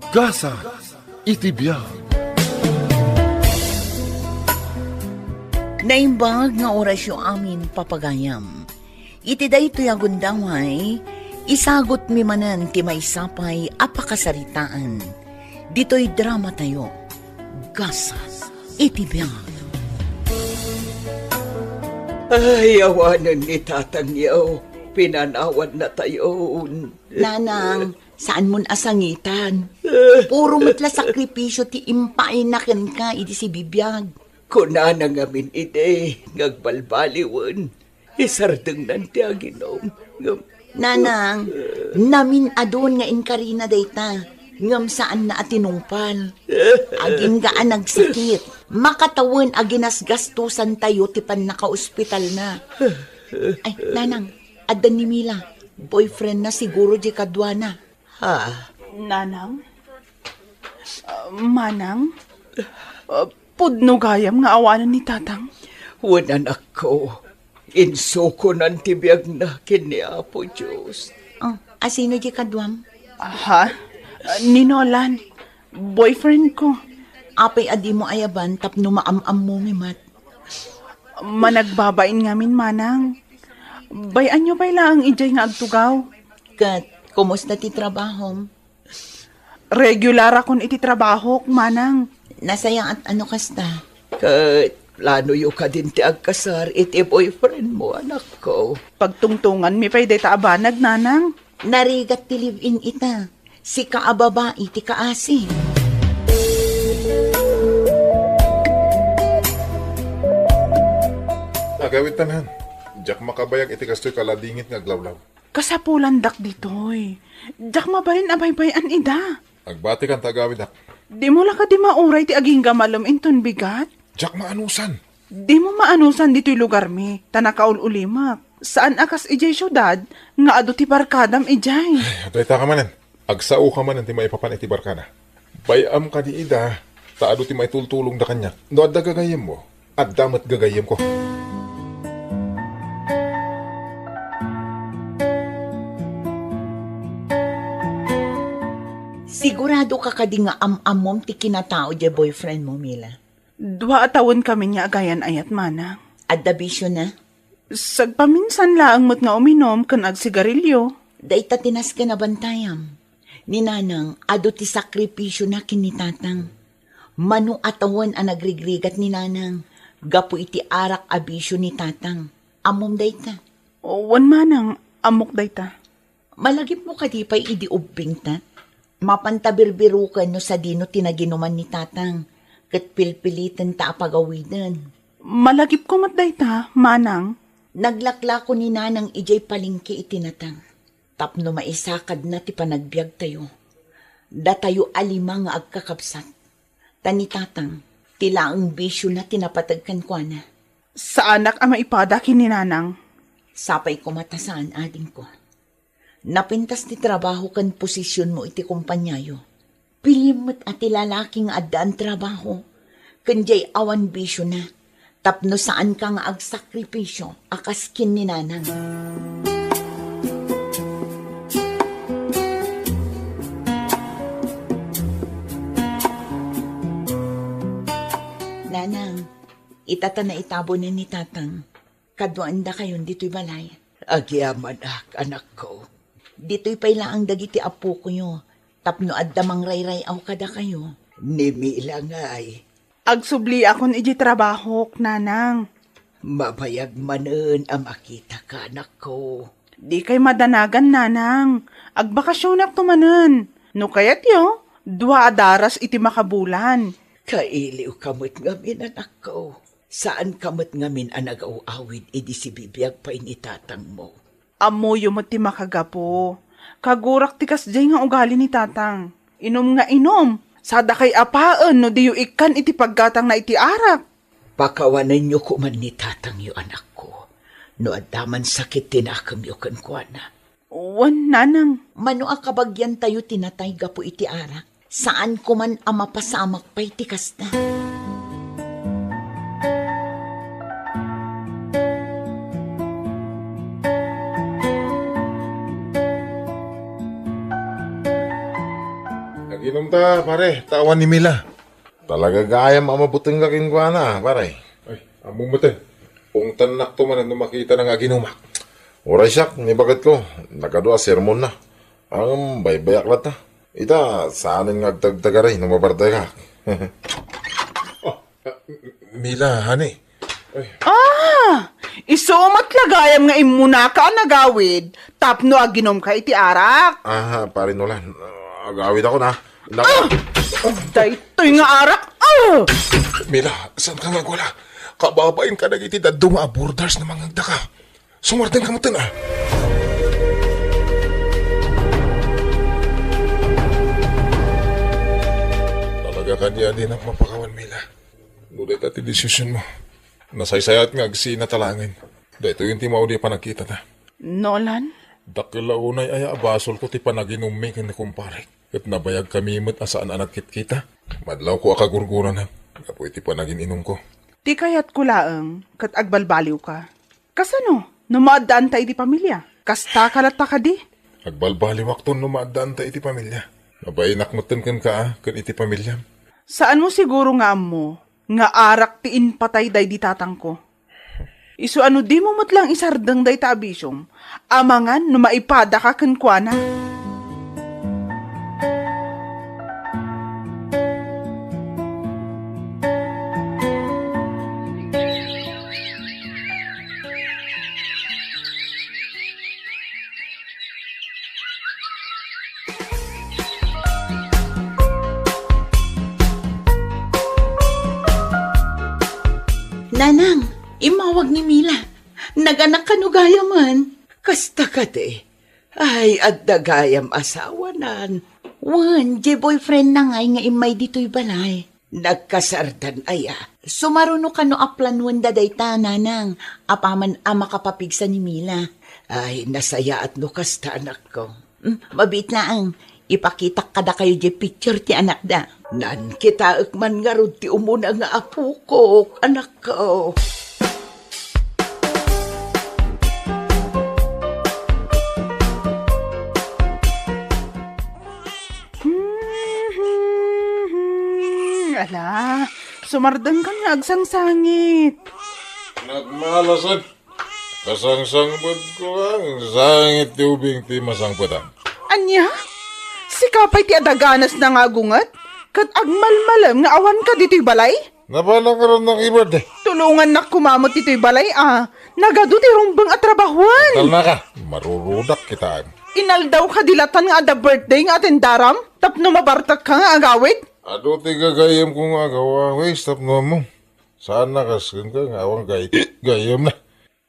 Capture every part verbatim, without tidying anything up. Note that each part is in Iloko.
Gasat iti biag. Naimbag nga orasyo amin, papagayam. Iti daytoy a gundaway, isagutmi manen ti maysa pay a pakasaritaan. Ditoy dramatayo, Gasat iti biag. Ay, awanen ni tatangyo, pinanawannatayon. Nanang, saanmon a sangitan. Puro met la sakripisio ti impaayna kenka idi sibibiag. Kunana ngamin idi nga agbalbaliwen, isardengnan ti aginom. Ngem Nanang, namin-adun nga inkarina dayta, ngem saanna a tinungpal. Agingga a nagsakit. Makatawen a ginasgastosantayo ti pannakaospitalna. Ay, Nanang, adda ni Mila. Boyfriendna siguro diay kaduana. Ha? Nanang? Ah, Manang? Ah, pudno gayam nga awanen ni Tatang? Wen, anakko, insukonan ti biagna ken ni Apo Dios. Oh, asino diay kaduam? Aha? Ah, ni Nolan, boyfriend ko. Apay a dimo ayaban tapno maam-ammomi met? Managbabain ngamin, Manang. Bay-anyo pay laeng idiay nga agtugaw. Ket, kumusta ti trabahom? Regularakon iti trabahok, Manang. Nasayaat a no kasta. Ket planoyo kadin ti agkasar iti boyfriend mo, anakko? Pagtungtonganmi pay dayta a banag, Nanang. Narigat ti live-in ita. Sika a babai ti kaasi. Agawidtan, han. Diak makabayag iti kastoy kaladingit nga aglawlaw. Kasapulandak ditoy. Diak mabalin a baybay-an ida. Agbatikan ta agawidak. Dimo la kadi mauray ti agingga malem inton bigat? Diak maanusan. Dimo maanusan ditoy lugarmi, ta nakaul-ulimek. Saan a kas idiay siudad nga adu ti barkadam idiay. Ay, dayta ka manen. Agsaoka manen ti maipapan iti barkada. Bay-am kadi ida, ta adu ti maitultulongda kaniak. No adda gagayyemmo, adda met gagayyemko. Sigurado ka kadi nga am-ammom ti kinatao diay boyfriend mo, Mila? Dua a tawen kami nga agayan-ayat, Manang. Adda bisiona? Sagpaminsan laeng met nga uminom ken agsigarilio. Dayta ti nasken a bantayam. Ni Nanang, adu ti sakripisiona ken ni Tatang. Mano a tawen a nagrigrigat ni Nanang gapu iti arak a bisio ni Tatang. Ammom dayta? Wen, Manang, ammok dayta. Malagipmo kadi pay idi ubbingta? Mapanta birbiroken no sadino ti naginuman ni Tatang, ket pilpilitenta a pagawiden. Malagipko met dayta, Manang. Naglaklako ni Nanang idiay palengke iti natang tapno maisakadna ti panagbiagtayo, datayo a lima nga agkakabsat. Ta ni Tatang, ti laeng bisiona ti napateg kenkuana. Saanak a maipada ken ni Nanang. Sapay koma ta saan, adingko. Napintas ti trabaho ken posisionmo iti kompaniayo. Piliem met a ti lalaki nga addaan trabaho, ken diay awan bisiona, tapno saanka nga agsakripisio a kas ken ni Nanang. Nanang, ita ta naitabonen ni Tatang. Kaduaendakayon ditoy balay. Agyamanak, anakko. Ditoy pay laeng dagiti appokoyo, tapno adda mangrayray-aw kadakayo. Ni Mila ngay? Agsubliakon idiay trabahok, Nanang. Mabayag manen a makitaka, anakko. Dikay madanagan, Nanang. Agbakasionakto manen. No kayatyo, dua a daras iti makabulan. Kailiwka met ngamin, anakko. Saanka met ngamin a nagaw-awid idi sibibiag pay ni tatangmo. Ammoyo met ti makagapu. Kagurak ti kasdiay nga ugali ni tatang. Inum nga inum, sadakay a paen no diyo ikkan iti paggatangna iti arak. Pakawanenyo koman ni tatangyo, anakko, no adda man sakit ti nakemyo kenkuana. Wen, nanang. Mano a kabagiantayo ti natay gapu iti arak, saan koman a mapasamak pay ti kasta. Inom ta, pare, ta awan ni Mila. Talaga gayam a mabutengka kenkuana, pare. Ay, ammom met. Ungtannakto manen no makitana nga aginumak. Uray siak, ni baketko, nagadu a sermonna. Ngem baybayak latta. Ita, saanen nga agtagtagari no mabartekak. Oh, ah, Mila, honey. Ay. Ah! Isu met la gayam nga immunaka a nagawid tapno aginumka iti arak. Ah, pare Nolan. Ah, agawidakon, ah. Naku. Ah! Daytoy nga arak. Ah! Mila, saanka nga agwala? Kababain kadagiti dadduma a boarders no mangngegdaka. Sumardengka metten, ah. Talaga kadi a dinak mapakawan, Mila. No dayta ti desisionmo, nasaysayaat nga agsina ta laengen. Daytoyen ti maudi a panagkitata. Nolan? Dakkel a unay aya a basolko ti panaginummi ken ni kumparek. Ket nabayagkami met a saan a nagkitkita. Madlawko a kagurguranak gapu iti panagin-inumko. Ti kayatko laeng ket agbalbaliwka. Kasano no maaddaanta iti pamilia? Kastaka latta kadi? Agbalbaliwakton no maaddaanta iti pamilia. Nabainak metten kenka a ken iti pamiliam. Saanmo siguro nga ammo nga arak ti impatay daydi tatangko. Isu a no dimo met lang isardeng dayta a bisiom, amangan no maipadaka kenkuana. Nanang, immawag ni Mila. Naganak kano gayamen? Kasta kadi. Ay, adda gayam asawanan. Wen, diay boyfriend na ngay nga immay ditoy balay. Nagkasardan aya. Sumaruno kano a planuenda dayta, nanang, apaman a makapapigsa ni Mila. Ay, nasayaat no kasta, anakko. Hmm, mabiit laeng, ipakitak kadakayo diay picture ti anakda. Naan kitaek man ngarud ti umuna nga apokok, anakko. Hmm, ala, sumardengkan nga agsangsangit. Nagmalasag. Kasangsangpetko nga agsangit ti ubing ti masangpetan. Ania? Sika pay ti adda ganas na nga agunget? Ket agmalmalem nga awanka ditoy balay? Napanak ngarud nang-ibirthday. Tulongannak koma met ditoy balay a. Nagadu ti rumbeng a trabahoen. Talnaka, marurudak kitaen. Inaldaw kadi latan nga adda birthday nga atendaram tapno mabartekka nga agawid? Adu ti gagayyemko nga agawawis tapno ammo. Saan a kas kenka nga awan gay-, gayyemna.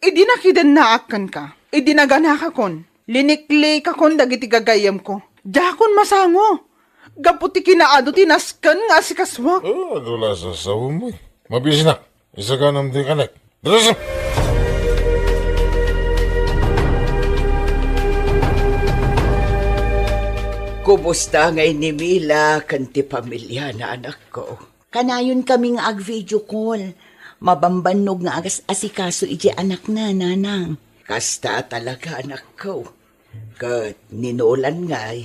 Idi nakidennaak kenka, idi naganakakon, liniklikakon dagiti gagayyemko. Diakon masango. Gapu ti kinaadu ti nasken nga asikasuak. Oh, adu la sasawem. Mabisinak. Isaganam ti kanek. Dres! Kumusta ngay ni Mila ken ti pamiliana, anakko? Kanayon kami nga ag-video call. Mabambannog nga agas-asikaso idiay anakna, nanang. Kasta talaga, anakko. Ket ni Nolan ngay,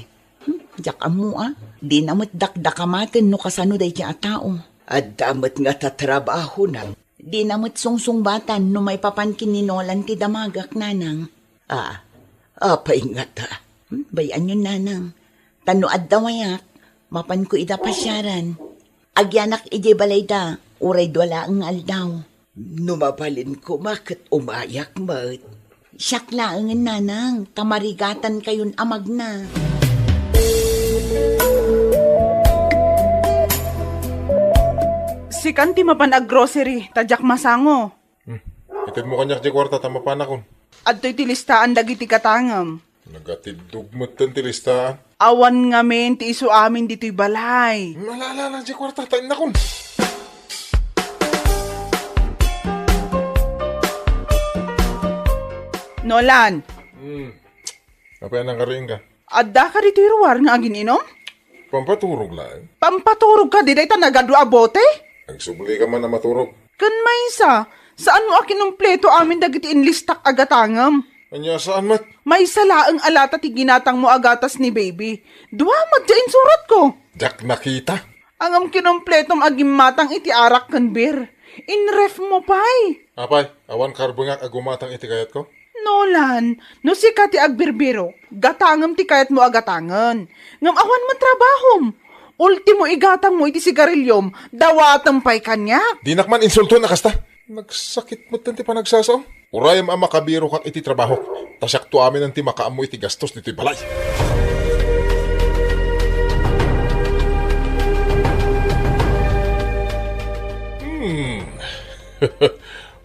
hmm, diak ammo a. Dina met dakdakamaten no kasano daydiay a tao. Adda met nga tatrabahona. Dina met sungsungbatan no maipapan ken ni Nolan ti damagak, nanang. Ah, apay ngata? Hmm, bay-anyon, nanang. Ta no adda wayak, mapanko ida pasiaran. Agyanak idiay balayda, uray dua laeng nga aldaw. No mabalin koma ket umayak met. Siak laengen, nanang, ta marigatankayon a magna. Sikan ti mapan ag-grocery, ta diak masango. Hmm. Itedmo kaniak diay kuarta ta mapanakon. Adtoy ti listaan dagiti gatangem. Nagatiddog metten ti listaan. Awan ngamin ti isu amin ditoy balay. Ala, ala, ala, diay kuarta, ta innakon. Nolan. Hmm. Apay a nangkariingka? Adda ka ditoy ruar nga agin-inom? Pampaturog laeng. Pampaturog kadi dayta nagadu a bote? Agsubli ka man a maturog. Ken maysa, saanmo a kinumpleto amin dagiti inlistak a gatangem. Ania, saan met? Maysa laeng a lata ti ginatangmo a gatas ni baby. Dua met diay insuratko. Diak nakita. Ngem kinumpletom a gimmatang iti arak ken beer. In ref mo pay. Apay, awan karbengak a gumatang iti kayatko? Nolan, no sika ti agbirbirok, gatangem ti kayatmo a gatangen. Ngem awan met trabahom. Ultimo igatangmo iti sigariliom, dawatem pay kaniak. Dinak man insulton a kasta. Nagsakit met ti panagsasao. Urayem a makabirokak iti trabahok, ta siakto aminen ti makaammo iti gastos ditoy balay. Hmm.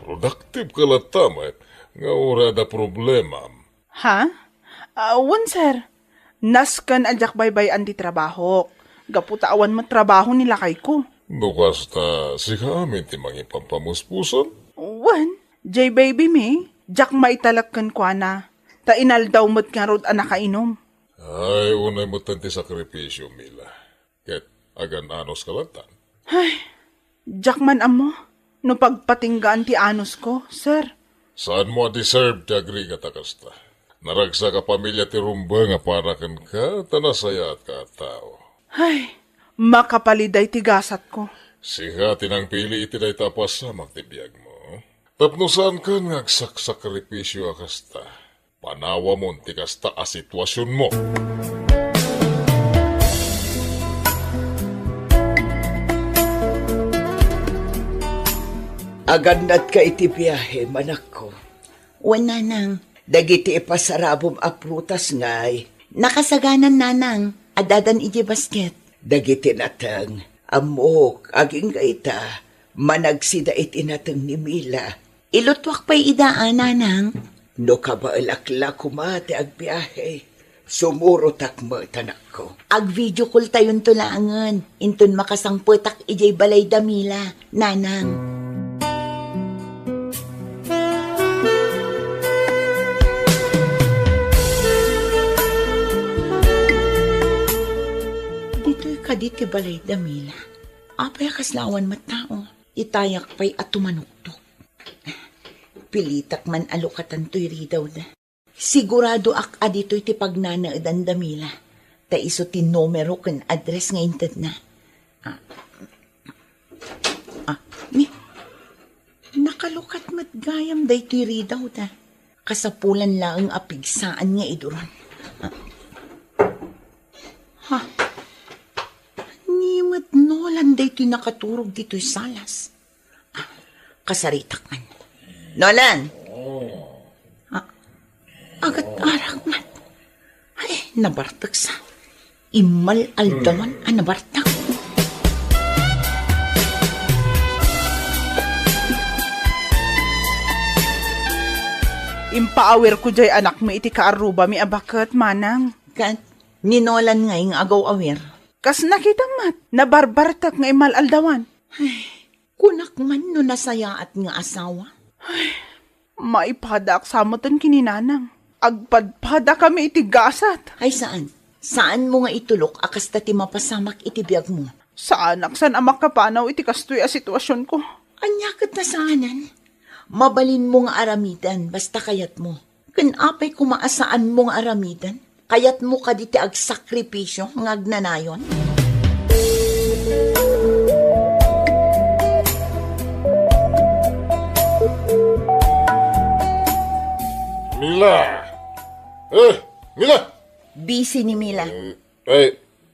Productive ka latta met, nga uray adda problemam. Ha? Ah, wen, sir. Nasken a diak baybay-an ti trabahok. Gapu ta awan met trabaho ni lakayko. No kasta, sika amin ti mangipampamuspusan? Wen, jay baby mi, diak maitalek kenkuana. Ta inaldaw met ngarud a nakainom. Ay, unay met ti sakripisio, Mila. Ket agan-anos ka latta. Ay, diak man ammo no pagpatinggaan ti anusko, sir. Saanmo a deserve ti agrigat a kasta. Naragsak a pamilia ti rumbeng a para kenka, ta nasayaatka a tao. Ay, makapaliday ti gasatko. Sika ti nangpili iti dayta a pasamak ti biagmo. Tapno saankan nga agsaksakripisio a kasta. Panawamon ti kasta a situasionmo. Agannatka iti biahem, anakko? Wen, nanang. Dagiti ipasarabom a prutas ngay? Nakasaganan, nanang. Addadan idiay basket. Dagiti nateng, ammok, agingga ita, managsida iti nateng ni Mila. Ilutuak pay ida a, nanang. No kabaelak la koma ti agbiahe, sumurotak met, anakko. Ag-video call tayonto laengen, inton makasangpetak idiay balay da Mila, nanang. Ditoy kadi ti balay da Mila. Apay a kasla awan met tao? Itayak pay a tumanuktok. Pilitak man a lukatan toy ridaw da. Siguradoak a ditoy ti pagnanaedan da Mila. Ta isu ti numero ken address nga intedna. Ah, ah, ni, nakalukat met gayam daytoy ridaw da. Kasapulan laeng a pigsaan nga iduron. Ah. Ha? Ni met Nolan daytoy nakaturog ditoy salas. Ah, kasaritak man. Nolan! Ah, agat arak man. Ay, nabartek sa. Immal-aldawan a nabartek. Impaawirko jay anakmi iti kaarrubami a baket, manang. Ket ni Nolan ngay nga agaw-awir? Kas nakitam met, nabarbartek nga immal-aldawan. Ay, kunak man no nasayaat nga asawa. Ay, maipadaak sa metten ken ni nanang. Agpadpadakami iti gasat. Ay, saan. Saanmo nga itulok a kasta ti mapasamak iti biagmo. Saanak saan a makapanaw iti kastoy a situasionko. Ania ket ta saanen? Mabalinmo nga aramiden, basta kayatmo. Ken apay koma a saanmo nga aramiden? Kayatmo kadi ti agsakripisio nga agnanayon? Mila! Eh, Mila! Busy ni Mila. Eh, ay,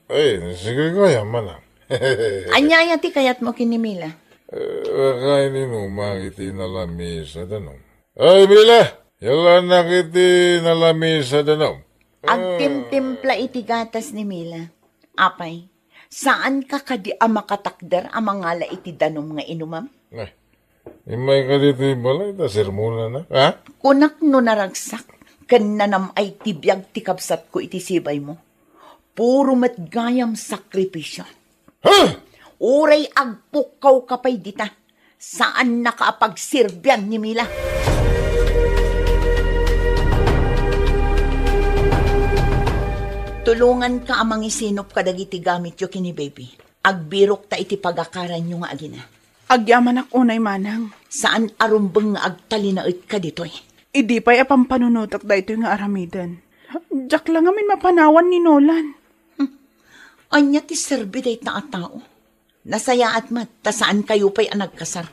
ay, sige kaya, manang. Ania aya ti kayatmo ken ni Mila? Eh, kaininumang iti nalamis a danum. Ay, Mila! Yalanak iti nalamis a danum. Agtimtimpla iti gatas ni Mila. Apay, saanka kadi a makatakder a mangala iti danum nga inumam? Eh, immay ka ditoy balay ta sermonanak, ha? Kunak no naragsak ken nanam-ay ti biag ti kabsatko iti sibaymo. Puro met gayam sakripisio. Ha? Uray agpukkaw ka pay dita, saannaka a pagserbian ni Mila. Tulonganka a mangisinop kadagiti gamityo ken ni baby. Agbirokta iti pagakaranyo nga agina. Agyamanak unay, manang. Saan a rumbeng nga agtalinaedka ditoy. Idi pay a pampanunotek daytoy nga aramiden. Diak la ngamin mapanawan ni Nolan. Hmm. Ania ti serbi dayta a tao? Nasayaat met ta saankayo pay a nagkasar.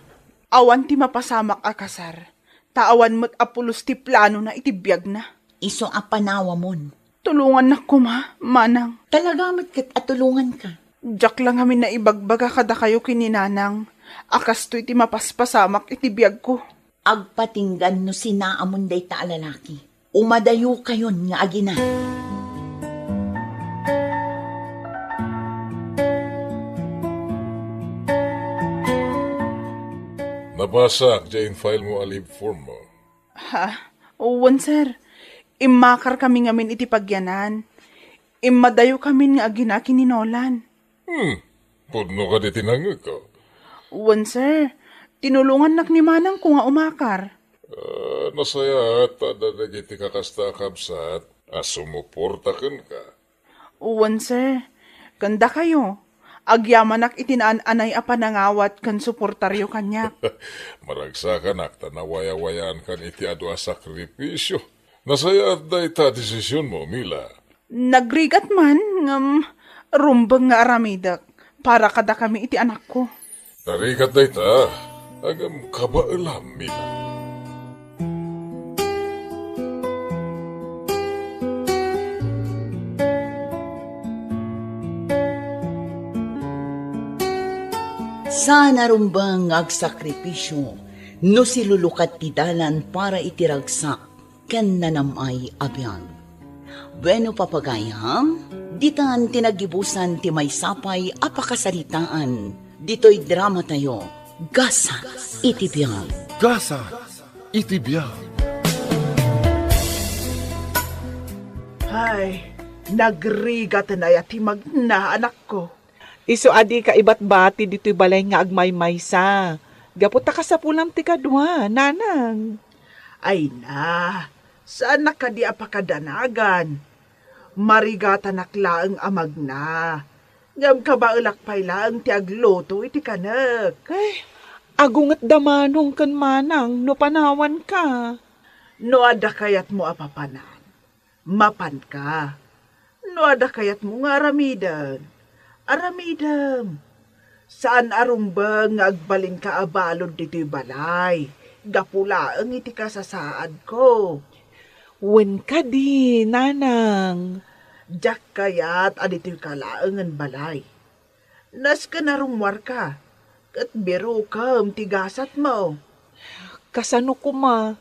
Awan ti mapasamak a kasar, ta awan met a pulos ti planona iti biagna. Isu a panawamon. Tulongannak koma, manang. Talaga met ket a tulonganka. Diak la ngamin naibagbaga kadakayo ken ni nanang a kastoy ti mapaspasamak iti biagko. Agpatinggan no sinaamon dayta a lalaki. Umadayokayon nga agina. Nabasak diay in-file mo a leave form mo. Ha? Wen, sir. Immakarkami ngamin iti pagyanan. Immadayokamin nga agina ken ni Nolan. Hmm. Pudno kadi ti nangngegko? Wen, sir. Tinulongannak ni manangko nga umakar. Ah, nasayaat ta adda dagiti kakasta a kabsat a sumuporta kenka. Wen, sir. Ken dakayo, agyamanak iti naan-anay a panangawat ken suportayo kaniak. Maragsakanak ta nawayawayaankan iti adu a sakripisio. Nasayaat dayta a desisionmo, Mila. Nagrigat man, ngem rumbeng nga aramidek para kadakami iti anakko. Narigat dayta, ngem kabaelam, Mila. Saan a rumbeng nga agsakripisio no silulukat ti dalan para iti ragsak ken nanam-ay a biag. Bueno, papagayam, ditan ti naggibusan ti maysa pay a pakasaritaan ditoy dramatayo, Gasat iti Biag. Gasat iti Biag. Ay, nagrigaten aya ti magna, anakko. Isu a dika ibatbati ditoy balay nga agmaymaysa. Gapu ta kasapulam ti kadua, nanang. Ay na, saannak kadi a pakadanagan. Marigatanak laeng a magna. Ngem kabaelak pay laeng ti agluto iti kanek. Ay, agunget da manong ken manang no panawanka. No adda kayatmo a papanan, mapanka. No adda kayatmo nga aramiden, aramidem. Saan a rumbeng nga agbalinka a balud ditoy balay, gapu laeng iti kasasaadko. Wen kadi, nanang. Diak kayat a ditoyka laengen balay. Nasken a rummuarka, ket birukem ti gasatmo. Kasano koma?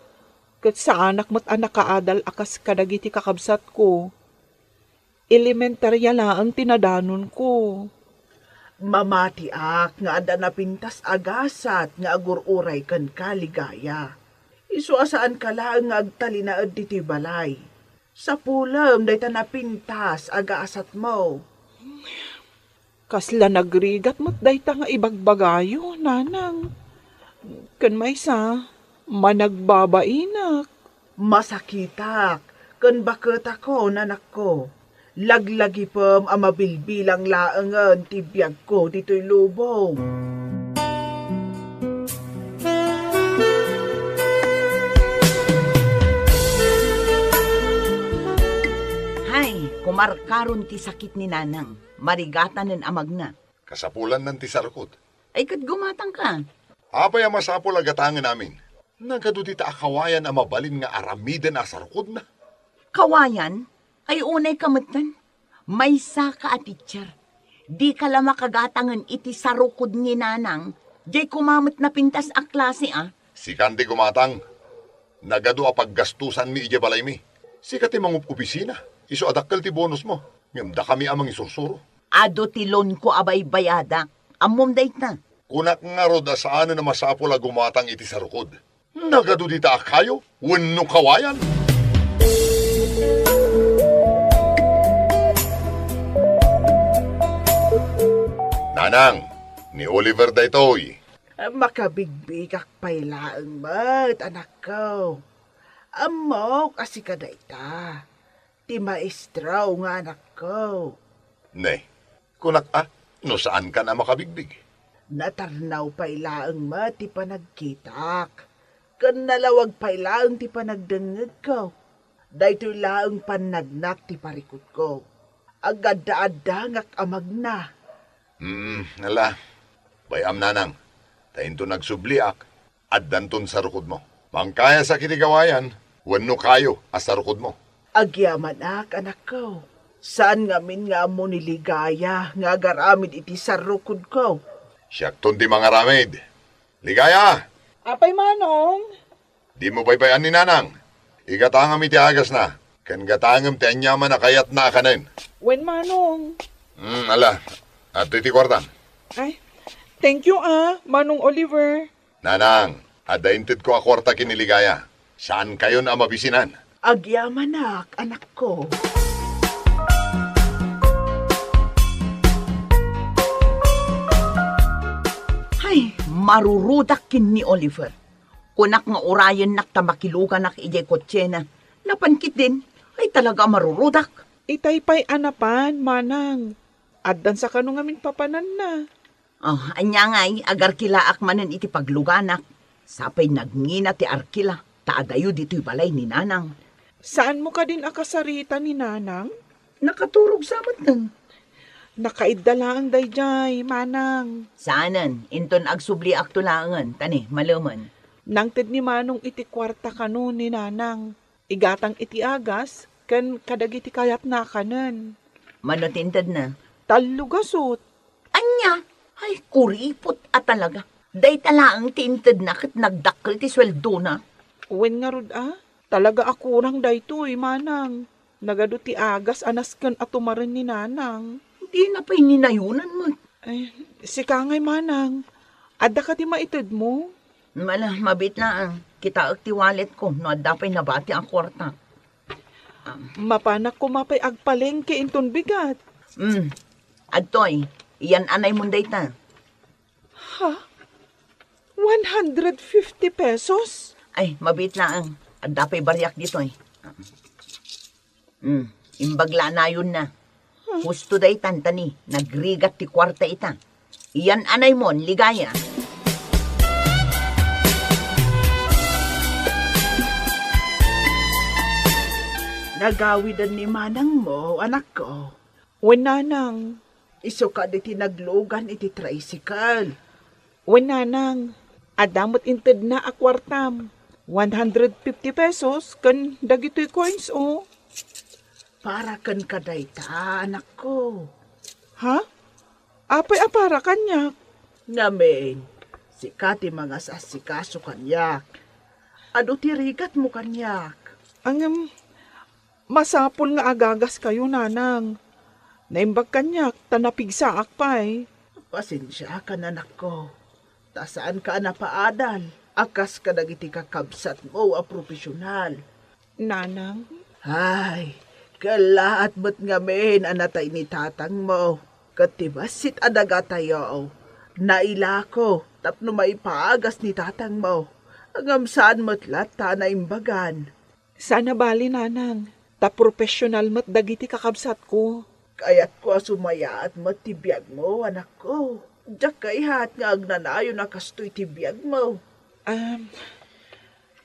Ket saanak met a nakaadal a kas kadagiti kakabsatko. Elementaria laeng ti nadanonko. Mamatiak nga adda napintas a gasat nga agur-uray kenka, Ligaya. Isu a saanka laeng nga agtalinaed ditoy balay. Sapulem dayta napintas a gasatmo. Kasla nagrigat met dayta nga ibagbagayo, nanang. Ken maysa, managbabainak. Masakitak ken baketakon, anakko. Laglagipem a mabilbilang laengen ti biagko ditoy lubong. Hay, kumarkaron ti sakit ni nanang. Marigatanen a magna. Kasapulannan ti sarukod. Ay, ket gumatangka. Apay a masapul a gatangen amin? Nagadu dita a kawayan a mabalin nga aramiden a sarukodna. Kawayan? Ay, unayka metten. Maysaka a teacher. Dika la makagatangen iti sarukod ni nanang. Diay koma met napintas a klase, a. Sikan ti gumatang. Nagadu a paggastosanmi idiay balaymi. Sika ti mangup-opisina. Isu a dakkel ti bonusmo. Ngem dakami a mangisursuro. Adu ti loanko a baybayadak. Ammom dayta. Kunak ngarud a saanen a masapul a gumatang iti sarukod. Nagadu dita a kayo wenno kawayan? Nanang, ni Oliver daytoy. Makabigbigak pay laeng met, anakko. Ammok a sika dayta, ti maestro nga anakko. Ne, kunak a, no saankan a makabigbig? Natarnaw pay laeng met ti panagkitak, ken nalawag pay laeng ti panagdengngegko. Daytoy laeng pannagnak ti parikutko. Agadda-addangak a magna. Hmm, ala. Bay-am, nanang. Ta inton agsubliak, addanton sarukodmo. Mangkayasak iti gawayan, wenno kayo a sarukodmo. Agyamanak, anakko. Saan ngamin nga ammo ni Ligaya nga agaramid iti sarukodko. Siakton ti mangaramid. Ligaya! Apay, Manong? Dimo baybay-an ni Nanang. Igatangam iti agasna, ken gatangem ti aniaman a kayatna a kanen. Wen, Manong. Hmm, ala. Adtoy ti kuartam. Ay, thank you, ah, Manong Oliver. Nanang, adda intedko a kuarta ken ni Ligaya. Saankayon a mabisinan. Agyamanak, anakko. Ay, marurudak ken ni Oliver. Kunak nga urayennak ta makiluganak idiay kotsena. Napan ketdin, ay talaga a marurudak. Itay pay a napan, Manang. Addan sa kano ngamin papananna. Oh, ania ngay, agarkilaak manen iti pagluganak. Sapay nagngina ti arkila, ta adayo ditoy balay ni Nanang. Saanmo kadin a kasarita ni Nanang? Nakaturog sa metten. Nakaidda laeng daydiay, Manang. Saanen, inton agsubliakto laengen, tani, malemen. Nangted ni Manong iti kuarta kano ni Nanang. Igatang iti agas, ken kadagiti kayatna a kanen. Mano ti intedna? Tallo gasut. Ania? Ay, kuripot a talaga. Dayta laeng ti intedna ket nagdakkel ti sueldona. Wen ngarud a, talaga a kurang daytoy, Manang. Nagadu ti agas a nasken a tumaren ni Nanang. Dina pay ninayonan met. Ay, sika ngay, Manang. Adda kadi maitedmo? Mala, mabiit laeng. Kitaek ti walletko no adda pay nabati a kuarta. Mapanak koma pay agpalengke inton bigat. Hmm. Adtoy, iyan-anaymon dayta. Ha? One hundred fifty pesos? Ay, mabiit laeng. Adda pay bariak ditoy. Hmm, imbag la a nayonna. Husto daytan, tani, nagrigat ti kuarta ita. Iyan-anaymon, Ligaya. Nagawiden ni manangmo, anakko. Wen, nanang. Isu kadi ti naglugan iti tricycle. Wen, nanang. Adda met intedna a kuartam. One hundred fifty pesos ken dagitoy coins, o. Para kenka dayta, anakko. Ha? Apay a para kaniak? Ngamin, sika ti mangas-asikaso kaniak. Adu ti rigatmo kaniak. Ngem, masapul nga agagaskayo, nanang. Naimbag kaniak ta napigsaak pay. Pasensiakan, anakko. Ta saanka a napaadal a kas kadagiti kakabsatmo a profesional. Nanang? Ay, kellaat met ngamin a natay ni tatangmo. Ket ti bassit a dagatayo, nailako tapno maipagas ni tatangmo. Ngem saan met latta a naimbagan. Saan a bali, nanang, ta profesional met dagiti kakabsatko. Kayatko a sumayaat met ti biagmo, anakko. Diak kayat nga agnanayon a kastoy ti biagmo. Um,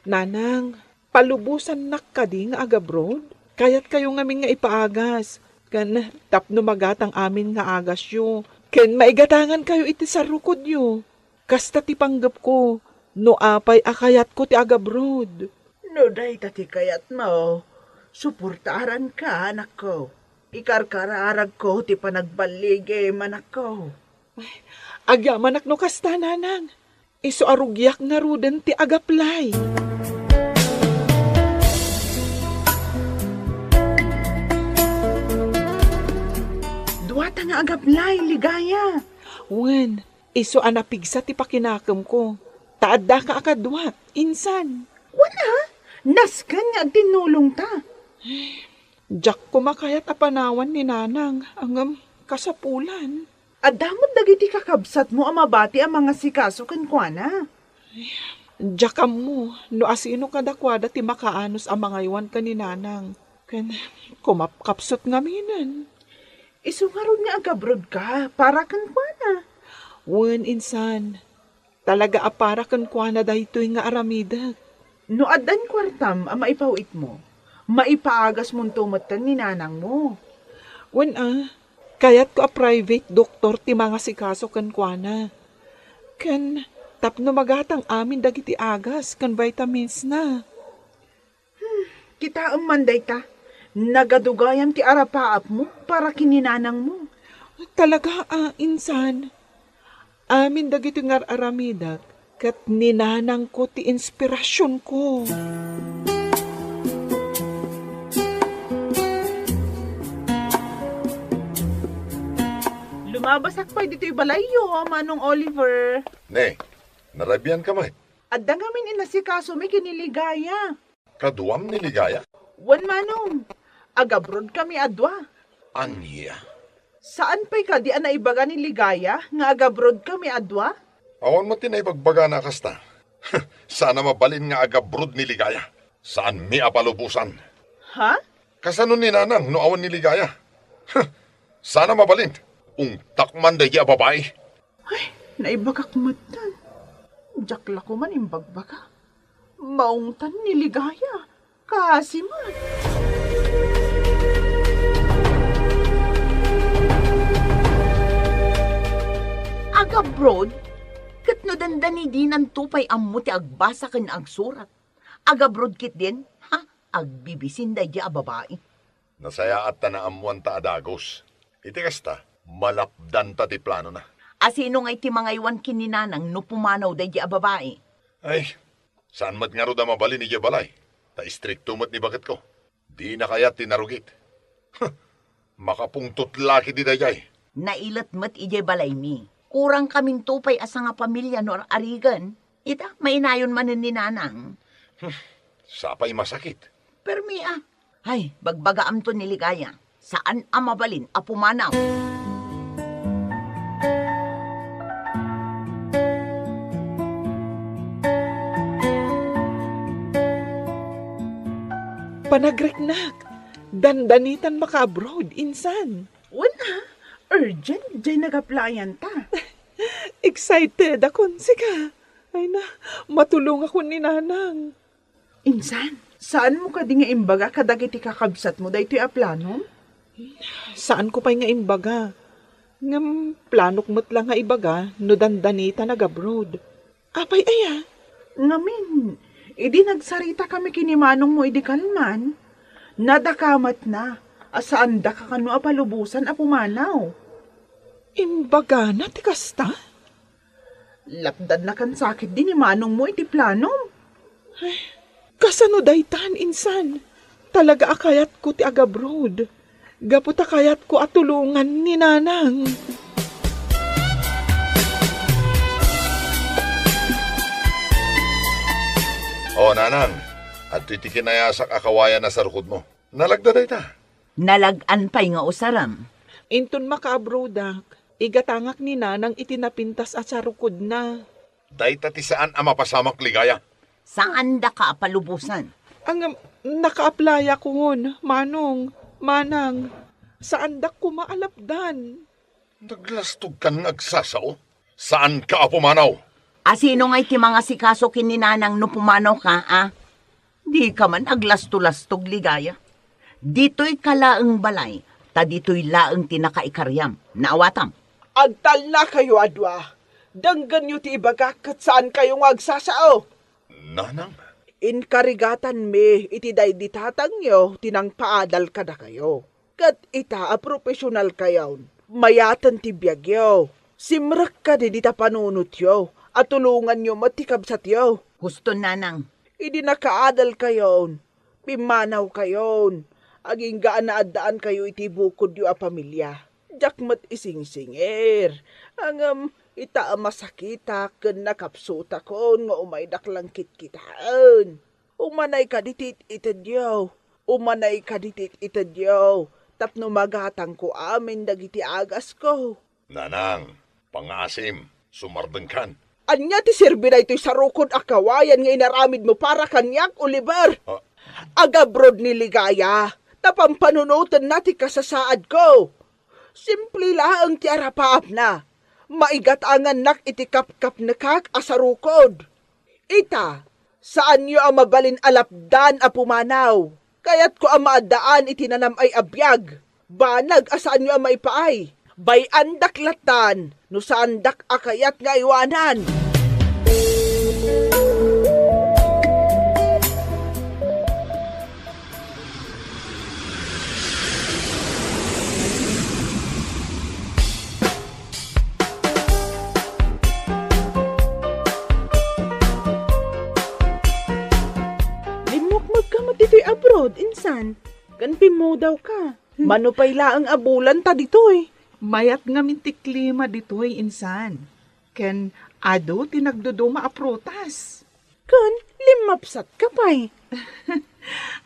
nanang, palubosannak kadi nga agabroad? Kayatkayo ngamin nga ipaagas, ken tapno magatang amin nga agasyo, ken maigatangankayo iti sarukodyo. Kasta ti panggepko, no apay a kayatko ti agabroad. No dayta ti kayatmo, suportaranka, anakko. Ikarkararagko ti panagballigim, anakko. Ay, agyamanak no kasta, nanang. Isu a rugiak ngaruden ti agaplay. Duata nga agaplay, Ligaya. Wen, isu a napigsa ti pakinakemko. Ta addaka a kadua, insan. Wen a, nasken nga agtinnulongta. Diak koma kayat a panawan ni nanang, ngem kasapulan. Adda met dagiti kakabsatmo a mabati a mangasikaso kenkuana. Diak ammo no asino kadakuada ti makaanus a mangaywan ken ni nanang. Ken kumapkapsut ngaminen. Isu ngarud nga agabrodka para kenkuana. Wen, insan. Talaga a para kenkuana daytoy nga aramidek. No addan kuartam a maipaw-itmo, maipaagasmonto metten ni nanangmo. Wen a, kayatko a private doktor ti mangasikaso kenkuana. Ken tapno magatang amin dagiti agas ken vitaminsna. Kitaem man dayta, nagadugayan ti arapaapmo para ken ni nanangmo. Talaga a, insan. Amin dagitoy nga ar-aramidek ket ni nanangko ti inspirasionko. Lumabasak pay ditoy balayyo, Manong Oliver. Ne, narabianka met? Adda ngamin inasikasomi ken ni Ligaya. Kaduam ni Ligaya? Wen, Manong. Agabrodkami a dua. Ania? Saan pay kadi a naibaga ni Ligaya nga agabrodkami a dua? Awan met ti naibagbagana a kasta. Saan a mabalin nga agabrod ni Ligaya. Saanmi a palubosan. Ha? Kasano ni Nanang no awan ni Ligaya? Saan a mabalin. Ungtak man daydi a babai. Ay, naibagak metten. Diak la koma imbagbaga. Maungtan ni Ligaya. Kaasi man. Agabroad? Ket no dandani dinanto pay ammo ti agbasa ken agsurat. Agabroad ketdin, ha? Agbibisin daydi a babai. Nasayaat ta naammoanta a dagus. Iti kasta, malapdanta ti planona. A sino ngay ti mangaywan ken ni Nanang no pumanaw daydi a babai? Ay, saan met ngarud a mabalin idiay balay, ta istrikto met ni baketko. Dina kayat ti narugit. Huh, makapungtot la ketdi daydiay. Nailet met idiay balaymi. Kurangkaminto pay a sangapamilia no ar-arigen. Ita, mainayon manen ni Nanang. Hmm, sapay masakit. Permi a. Ay, bagbagaamto ni Ligaya. Saan a mabalin a pumanaw. Panagriknak, dandanitan maka-abroad, insan. Wen a, urgent jay nag-applyan ta. Excited akon, sika. Ay na, matulongakon ni Nanang. Insan, saanmo kadi nga imbaga kadagiti kakabsatmo daytoy a planom? Saanko pay nga imbaga. Ngem planok met la nga ibaga no dandanitan ag-abroad. Apay aya? Ngamin, idi nagsaritakami ken ni manongmo idi kalman, nadakamatna a saandaka kano a palubosan a pumanaw. Imbagana ti kasta? Lapdannakansa ketdi ni manongmo iti planom. Ay, kasano daytan, insan? Talaga a kayatko ti ag-abroad. Gapu ta kayatko a tulongan ni Nanang. O, Nanang, adtoy ti kinayasak a kawayan a sarukodmo. Nalagda dayta? Nalag-an pay nga usarem. Inton maka-abroadak, igatangak ni Nanang iti napintas a sarukodna. Dayta ti saan a mapasamak, Ligaya. Saandaka a palubosan. Ang, um, naka-apply akon, Manong, Manang. Saandak koma a lapdan. Naglastogkan nga agsasao? Saanka a pumanaw? A sino ngay ti mangasikaso ken ni Nanang no pumanawka, a? Dika man aglasto-lastog, Ligaya. Ditoyka laeng balay, ta ditoy laeng ti nakaikariam. Naawatam? Agtalnakayo a dua. Denggenyo ti ibagak ket saankayo nga agsasao. Nanang? Inkarigatanmi iti daydi tatangyo ti nangpaadal kadakayo. Ket ita a profesionalkayon, mayaten ti biagyo. Simrek kadi dita panunotyo a tulonganyo met ti kabsatyo. Husto, Nanang. Idi nakaadalkayon, pimmanawkayon, agingga a naaddaankayo iti bukodyo a pamilia. Diak met isingsingir. Ngem ita a masakitak ken nakapsutakon nga umaydak langkitkitaen. Umanay kadi ti it-itedyo. Umanay kadi ti it-itedyo tapno magatangko amin dagiti agasko. Nanang, pangngaasim, sumardengkan. Ania ti serbi daytoy sarukod a kawayan nga inaramidmo para kaniak, Oliver? Ah. Ag-abroad ni Ligaya, ta pampanunotenna ti kasasaadko. Simple laeng ti arapaapna. Maigatangannak iti kapkapnekak a sarukod. Ita, saanyo a mabalin a lapdan a pumanaw. Kayatko a maaddaan iti nanam-ay a biag. Banag a saanyo a maipaay. Bay-andak lattan no saandak a kayat nga aywanan. Limmukmokka met ditoy abroad, insan, ken pimmudawka. Mano pay laeng a bulan ta ditoy. Mayat ngamin ti klima ditoy, insan. Ken adu ti nagduduma a prutas. Ken limmapsatka pay.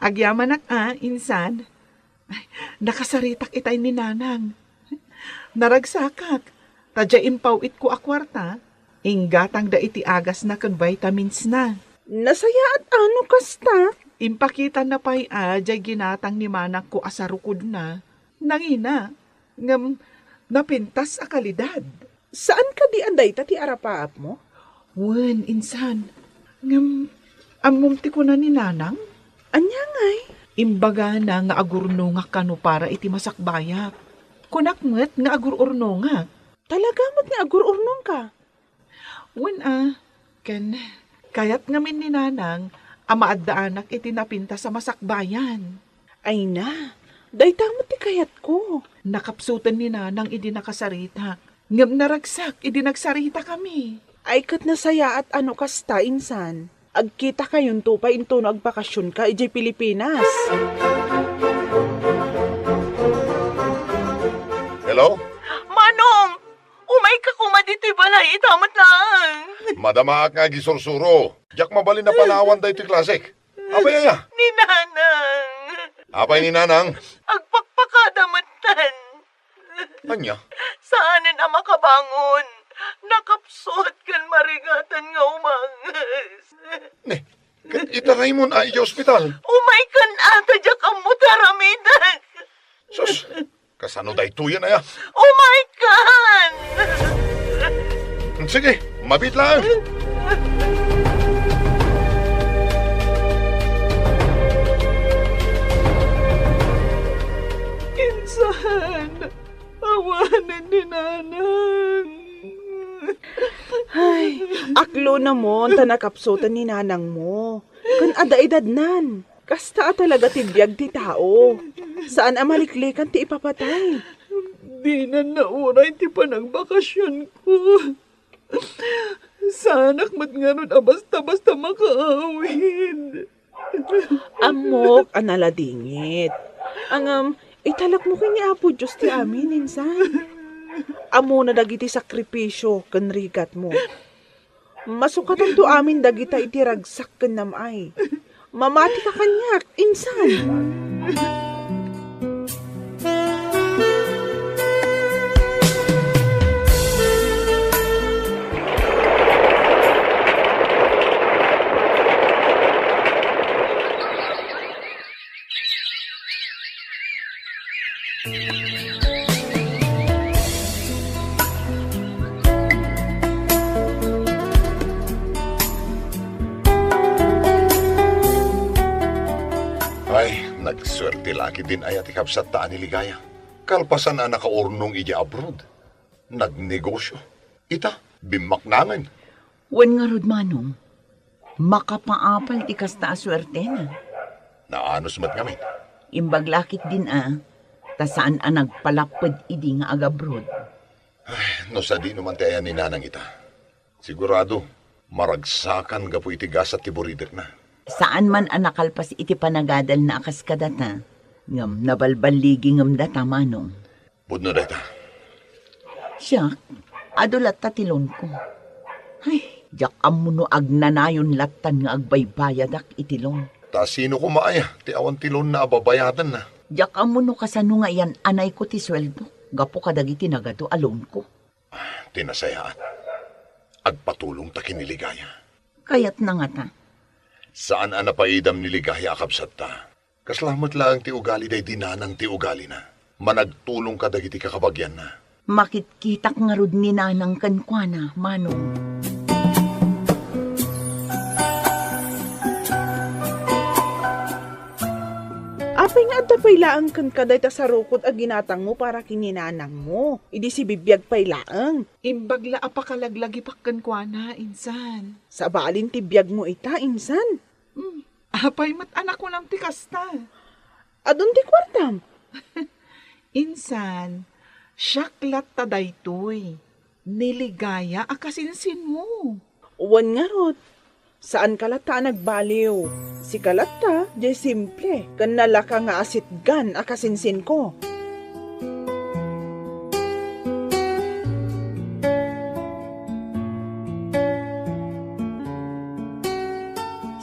Agyamanak a, insan. Ay, nakasaritak itay ni Nanang. Naragsakak. Ta diay impaw-itko a kuarta, inggatangda iti agasna ken vitaminsna. Nasayaat a no kasta. Impakitanna pay a diay ginatang ni manangko a sarukodna. Nangina, ngem napintas a kalidad. Saan kadi a dayta ti arapaapmo? Wen, insan. Ngem, ammom ti kuna ni Nanang? Ania ngay? Imbagana nga agurnongak kano para iti masakbayat. Kunak met nga agur-urnongak. Talaga met nga agur-urnongka? Wen a, ken kayat ngamin ni Nanang a maaddaanak iti napintas a masakbayan. Ay na, dayta met ti kayatko. Nakapsuten ni Nanang idi nakasaritak, ngem naragsak idi nagsaritakami. Ay ket nasayaat a no kasta, insan. Agkitakayonto pay intono agbakasionka idiay Pilipinas. Hello? Manong! Umayka koma ditoy balay ita met laeng. Madamaak nga agisursuro. Diak mabalin a panawan daytoy klasek. Apay aya? Ni Nanang. Apay ni Nanang? Agpakpakada metten. Ania? Saanen a makabangon. Nakapsut ken marigatan nga umanges. Ne, ket itaraymon a idiay ospital? Umaykan a ta diak ammo ti aramidek. Sus, kasano daytoyen aya? Umaykan! Sige, mabiit laeng. Insan, awanen ni Nanang. Ay, aklonamon ta nakapsuten ni Nanangmo. Ken adda edadnan. Kasta a talaga ti biag ti tao. Saan a maliklikan ti ipapatay. Dinan nauray ti panagbakasionko. Saanak met ngarud a basta-basta makaawid. Ammok a naladingit. Ngem, italekmo ken ni Apo Dios ti amin, insan. Ammona dagiti sakripisio ken rigatmo. Masukatanto amin dagita iti ragsak ken nam-ay. Mamatika kaniak, insan. Ay, nagsuerte la ketdin aya ti kabsatta a ni Ligaya. Kalpasan a nakaurnong idiay abroad, nagnegosio. Ita, bimmaknangen. Wen ngarud, Manong, makapaapal ti kasta a suertena. Naanus met ngamin. Imbag la ketdin a, ta saan a nagpalapped idi nga agabroad. Ay, no sadino man ti ayan ni Nanang ita. Sigurado, maragsakan gapu iti gasat ti buridekna. Saan man a nakalpas iti panagadalna a kas kadata, ngem nabalballigi ngem data, Manong. Pudno dayta. Siak, adu latta ti loanko. Ay, diak ammo no agnanayon lattan nga agbaybayadak iti loan. Ta sino koma aya ti awan ti loanna a babayadanna? Diak ammo no kasano nga iyan-anayko ti sueldok gapu kadagiti nagadu a loanko. Ti nasayaat, agpatulongta ken ni Ligaya. Kayatna ngata. Saan a napaidam ni Ligaya a kabsatta. Kasla met laeng ti ugali daydi Nanang ti ugalina. Managtulong kadagiti kakabagianna. Makitkitak ngarud ni Nanang kenkuana, Manong. At Apay nga adda pay laeng kenka dayta sarukod a ginatangmo para ken ni nanangmo? Idi sibibiag pay laeng. Imbag la a pakalaglagipek kenkuana, insan. Sabalin ti biagmo ita, insan. Hmm. Apay met a nakunam ti kasta? Adun ti kuartam. Insan, siak latta daytoy. Ni Ligaya a kasinsinmo. Wen ngarud, saanka latta a nagbaliw. Sika latta, diay simple, ken nalaka nga asitgan a kasinsinko.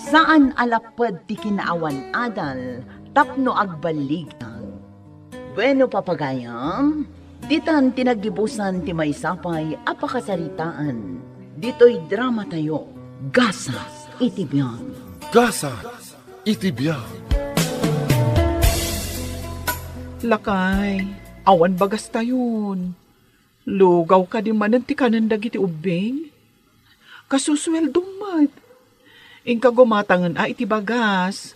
Saan a lapped ti kinaawan-adal tapno agballigag. Bueno, papagayam, ditan ti naggibusan ti maysa pay a pakasaritaan. Ditoy dramatayo, Gasat iti Biag. Gasat iti Biag. Lakay, awan bagastayon. Lugaw kadi manen ti kanen dagiti ubbing? Kasusueldom met. Inka gumatangen a iti bagas.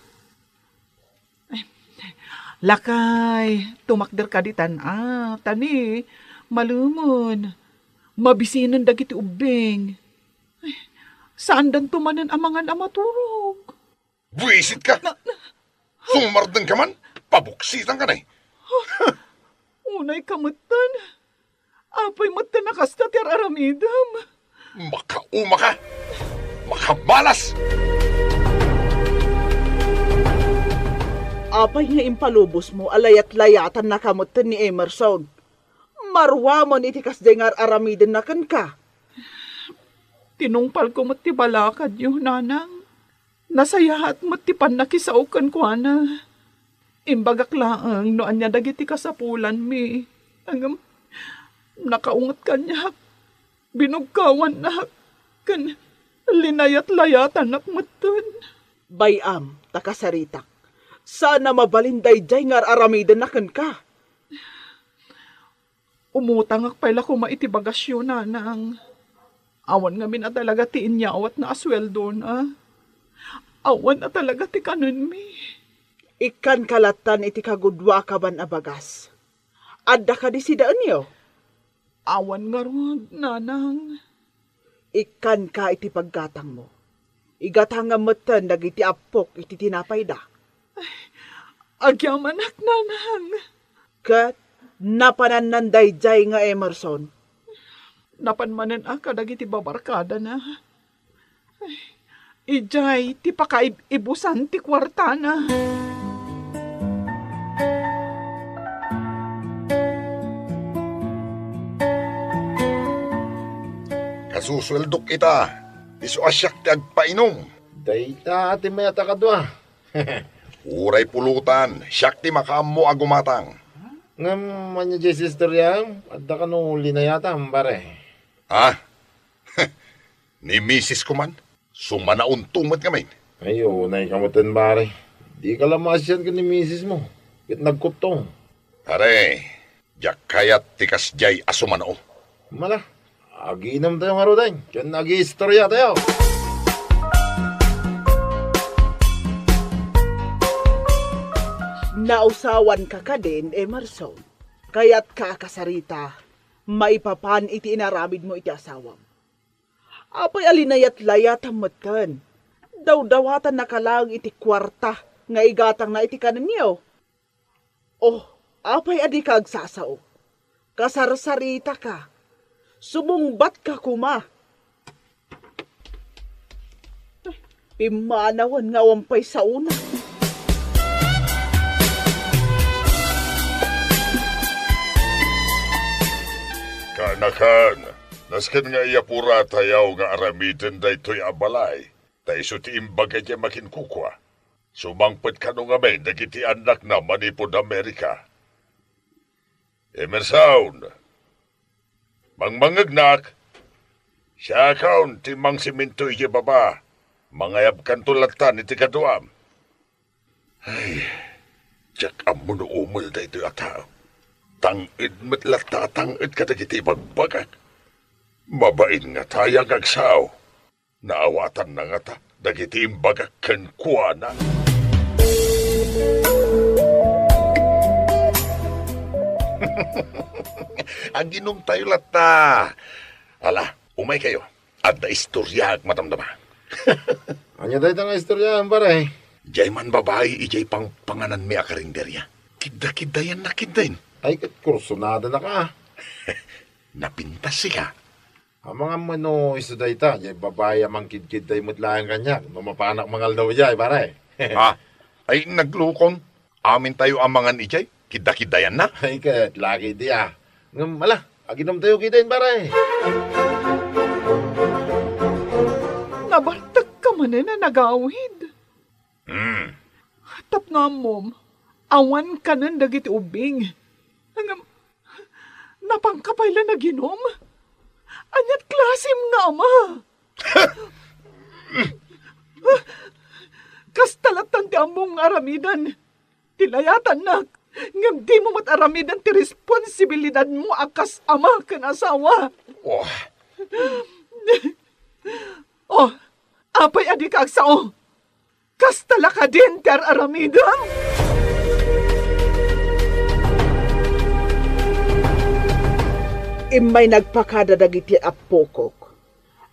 Lakay, tumakder ka ditan a, ta ni, malumen. Mabisinen dagiti ubbing. Ay, saandanto manen a mangan a maturog. Buisit ka! Na, na, Sumardeng ka man? Pabuksitan ka na eh. Unay ka metten. Apay metten a kasta ti ar-aramidem? Makauma ka! Makamalas! Apay nga impalubosmo a layat-layatan na ka metten ni Emerson? Maruamon iti kasdiay nga ar-aramiden na kenka. Tinungpalko met ti balakadyo, nanang. Nasayaat met ti pannakisao kenkuana. Imbagak laeng no ania dagiti kasapulanmi. Ngem nakaunget kaniak, binugkawannak, ken linayat-layatannak metten. Bay-am ta kasaritak, saan a mabalin daydiay nga ar-aramidenna kenka. Umutangak pay la koma iti bagasyo, nanang. Awan ngamin a talaga ti inyawatna a sueldona. Awan a talaga ti kanenmi. Ikkanka lattan iti kaguduakaban a bagas. Adda kadi sidaenyo? Awan ngarud, nanang. Ikkanka iti paggatangmo. Igatangam metten dagiti appok iti tinapayda. Ay, agyamanak, nanang. Ket napanannan daydiay nga Emerson? Napan manen a kadagiti babarkadana. Ay, idiay ti pakaib-ibusan ti kuartana. Kasusueldok ita, isu a siak ti agpainom. Dayta ti mayat a kadua. Uray pulutan, siak ti makaammo a gumatang. Ngem ania diay istoriam? Adda kano linayatam, pare? Ah? Ni misis ko man, sumanaonto met ngamin. Ay, unay ka metten, pare. Dika la maasian ken ni misis mo, ket nagkuttong. Pare, diak kayat ti kasdiay a sumanao. Mala, agiinomtayo ngaruden, ken agiistoriatayo. Nausawanka kadin, Emerson? Kayatka a kasarita maipapan iti inaramidmo iti asawam? Apay a linayat-layatam metten? Dawdawatannaka laeng iti kuarta nga igatangna iti kanenyo. Oh, apay a dika agsasao? Kasarsaritaka. Sumungbatka koma. Pimmanawen nga awan pay saona. Kanakan, nasken nga iyapuratayo nga aramiden daytoy a balay, ta isu ti imbaga diay makinkukua. Sumangpet kano ngamin dagiti annakna manipud Amerika. Emerson, mangmangngegnak, siakon ti mangsiminto idiay baba, mangayabkanto lattan iti kaduam. Ay, diak ammo no umel daytoy a tao. Tang-ed met latta a tang-ed kadagiti ibagbagak. Mabain ngata a agsao. Naawatanna ngata dagiti imbagak kenkuana? Aginumtayo latta. Ala, umaykayo. Adda istoriaek madamdama. Ania dayta nga istoriaem, pare? Diay man babai idiay pangpangananmi a karinderya. Kidda-kiddayannak ketdin. Ay, ket kursunadana ka. Napintas sika. Amangan met no isu dayta, diay babai a mangkidkidday met laeng kaniak no mapanak mangaldaw diay, pare. Ha? Ay, naglukon. Amintayo a mangan idiay, kidda-kiddayanna. Ay, ket laki idi, a. Ngem, ala, aginumtayo ketdin, pare. Nabartekka manen a nagawid. Hmm. Tapno ammom, awan kanen dagiti ubbing. Ngem, napanka pay la naginum? Aniat klasem nga ama? Kasta lattan ti ammom nga aramiden ti layatannak, ngem dimo met aramiden ti responsibilidadmo a kas ama ken asawa. Oh. Oh, apay a dika agsao? Kasta la kadin ti ar-aramidem? Immay nagpakada dagiti appokok.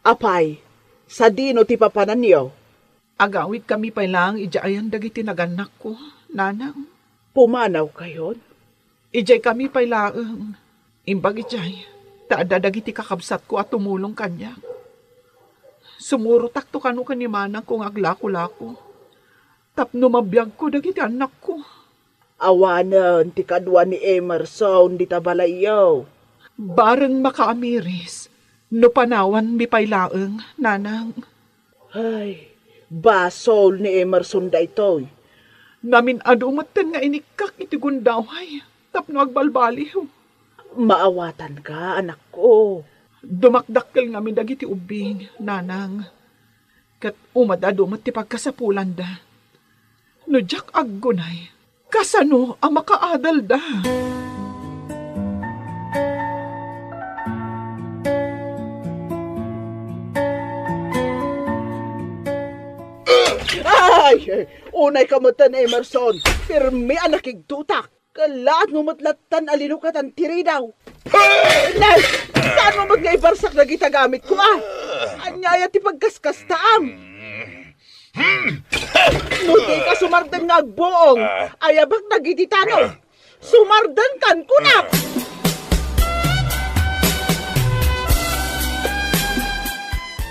Apay, sadino ti papananyo? Agawidkami pay laeng idiay ayan dagiti nagannakko, nanang. Pumanawkayon? Idiaykami pay laeng. Imbag idiay, ta adda dagiti kakabsatko a tumulong kaniak. Sumurotakto kano ken ni manangko nga aglakolako tapno mabiagko dagiti annakko. Awanen ti kadua ni Emerson dita balayyo. Bareng makaamiris no panawanmi pay laeng, nanang. Ay, basol ni Emerson daytoy. Namin-adu metten nga inikkak iti gundaway tapno agbalbaliw. Maawatanka, anakko. Dumakdakkel ngamin dagiti ubbing, nanang. Ket umad-adu met ti pagkasapulanda. No diak aggunay, kasano a makaadalda? Ay! Unayka metten, Emerson. Pirmi a nakigtotak. Kalaat mo met lattan a linukatan ti ridaw. Nay! Saan mo met nga ibarsak dagita gamitko, a? Ania aya ti pagkaskastaam? No dika sumardeng nga agbuong, ayabak dagiti tano. Sumardengkan, kunak!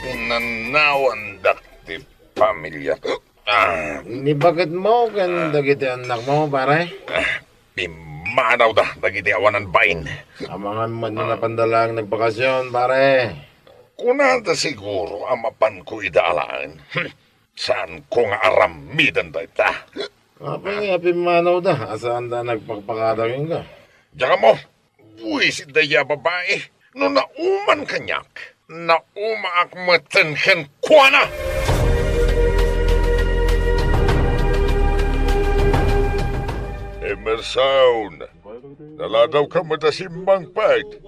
Pinanawandak ti pamilya. Ah. Ni baketmo ken dagiti annakmo, pare? Ah, pimmanawda dagiti awanan bain. Amangan met no napanda laeng nagbakasyon, pare. Kunada siguro a mapanko ida alaen. Hmm. Saanko nga aramiden dayta. Apay nga pimmanawda a saanda nagpakpakada kenka? Diak ammo. Buisit dayta a babai. No nauman kaniak, naumaak metten kenkuana. Emerson, naladawka met a simmangpet.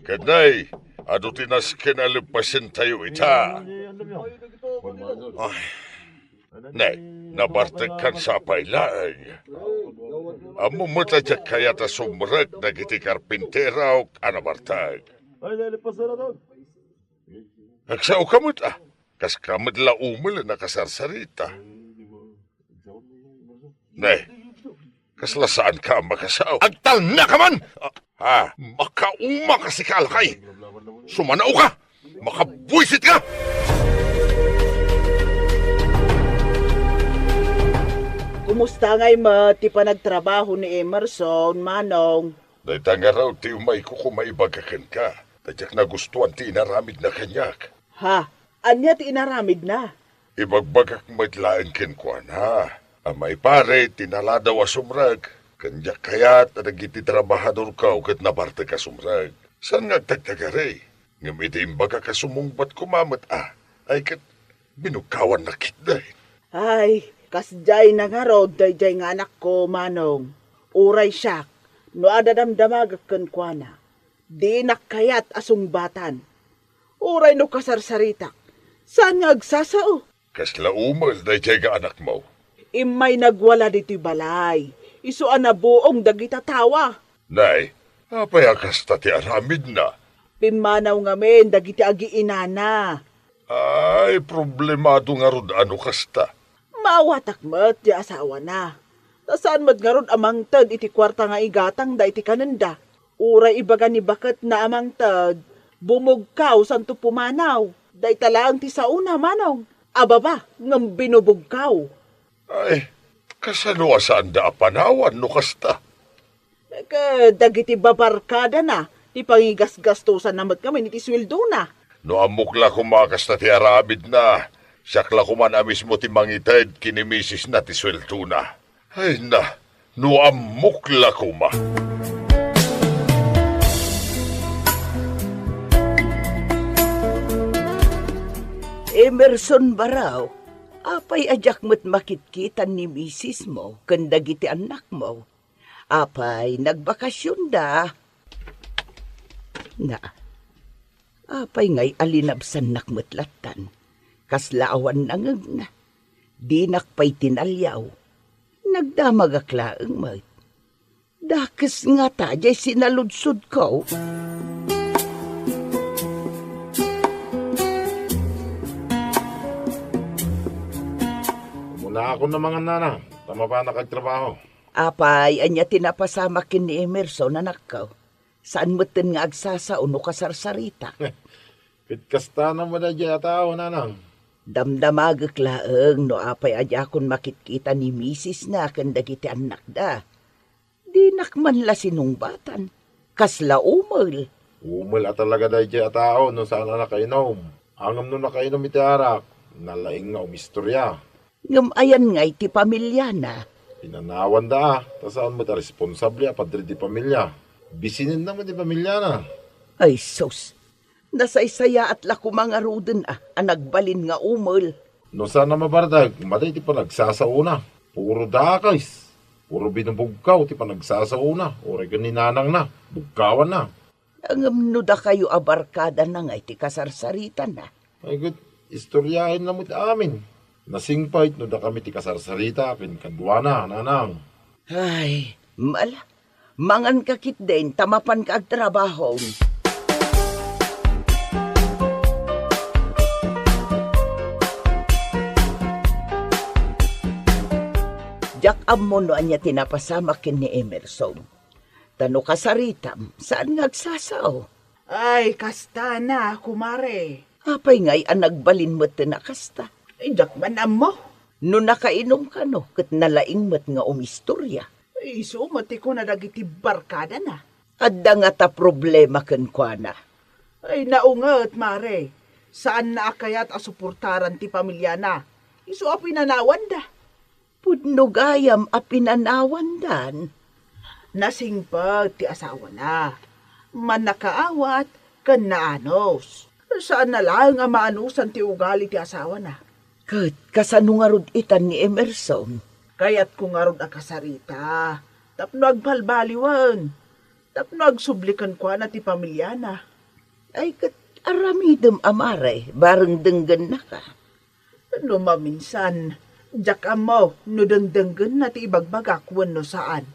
Ket nay, adu ti nasken a leppesentayo ita. Ay. Ne, nabartekkan sapay laeng. Ammom met a diak kayat a sumrek dagiti karpinterok a nabartek. Agsaoka met, a, kaska met la umel a nakasarsarita. Ne, kasla saanka a makasao. Agtalnaka man! Ha? Makauma ka, sika a lakay! Sumanaoka! Makabuisitka! Kumusta ngay met ti panagtrabaho ni Emerson, Manong? Dayta ngarud ti umayko koma ibaga kenka. Ta diak nagustuan ti inaramidna kaniak. Ha? Ania ti inaramidna? Ibagbagak met laeng kenkuana a maiparit ti naladaw a sumrek, ken diak kayat a dagiti trabahadorko ket nabartek a sumrek. Saan nga agtagtagari? Ngem idi imbagak a sumungbat koma met a, ay ket binukawanna ketdi. Ay, kasdiay na ngarud daydiay nga anakko, Manong. Uray siak, no adda damdamagek kenkuana, dinak kayat a sungbatan. Uray no kasarsaritak, saan nga agsasao? Kasla umel daydiay nga anakmo? Immay nagwala ditoy balay, isu a nabuong dagita tawa. Nay, Apay a kasta ti aramidna? Pimmanaw ngamin dagiti agiinana. Ay, problemado ngarud a no kasta. Maawatak met ti asawana. Ta saan met ngarud a mangted iti kuarta nga igatangda iti kanenda. Uray ibaga ni baketna a mangted, bumugkaw santo pumanaw. Dayta laeng ti saona, manong. Ababa, ngem binubugkaw. Ay, kasano a saanda a panawan no kasta? Ket dagiti babarkadana, ti pangigasgastosanna met ngamin iti sueldona. No ammok la koma a kasta ti aramidna, siak la koman a mismo ti mangited ken ni misisna ti sueldona. Ay na, no ammok la koma. Emerson Barao, apay a diak met makitkitan ni misismo ken dagiti annakmo? Apay, nagbakasionda? Na, apay ngay a linabsannak met lattan? Kasla awan nangegna. Dinak pay tinaliaw. Nagdamagak laeng met. Dakes ngata diay sinaludsodko. Umuna akon a mangan, nanang, ta mapanak agtrabaho. Apay, ania ti napasamak ken ni Emerson, anakko? Saan metten nga agsasao no kasarsarita? Ket kasta na met daydiay a tao, nanang. Damdamagek laeng no apay a diakon makitkita ni misisna ken dagiti annakda. Dinak man la sinungbatan. Kasla umel. Umel a talaga daydiay a tao no saan a nakainom. Ngem no nakainom iti arak, nalaing nga umistorya. Ngem ayan ngay ti pamiliana? Pinanawanda, ta saan met a responsable a padre ti pamilia. Bisinenna met ti pamiliana. Ay sus, nasaysayaat la koma ngaruden a, a nagbalin nga umel. No saan a mabardag, madi ti panagsasaona. Puro dakes, puro binubugkaw ti panagsasaona, uray ken ni nanangna, bugkawanna. Ngem no dakayo a barkadana ngay ti kasarsaritana? Ay, ket istoryaenna met amin. Nasingpet no dakami ti kasarsarita ken kaduana, nanang. Ay, mala. Manganka ketdin ta mapanka agtrabaho. Diak ammo no ania ti napasamak ken ni Emerson. Ta no kasaritam, saan nga agsasao? Ay, kasta na, kumare. Apay ngay a nagbalin metten a kasta? Ay, diak man ammo. No nakainom kano, ket nalaing met nga umistorya. Ay, isu met ti kuna dagiti barkadana. Adda ngata problema kenkuana? Ay, naunget, mare. Saanna a kayat a suportaran ti pamiliana. Isu a pinanawanda. Pudno gayam a pinanawandan. Nasingpet ti asawana. Mannakaawat ken naanus. Saanna laeng a maanusan ti ugali ti asawana. Ket kasano ngarud itan ni Emerson? Kayatko ngarud a kasarita tapno agbalbaliwen, tapno agsubli kenkuana ti pamiliana. Ay, ket aramidem a mare, bareng denggennaka. No maminsan, diak ammo no dengdenggenna ti ibagbagak wenno saan.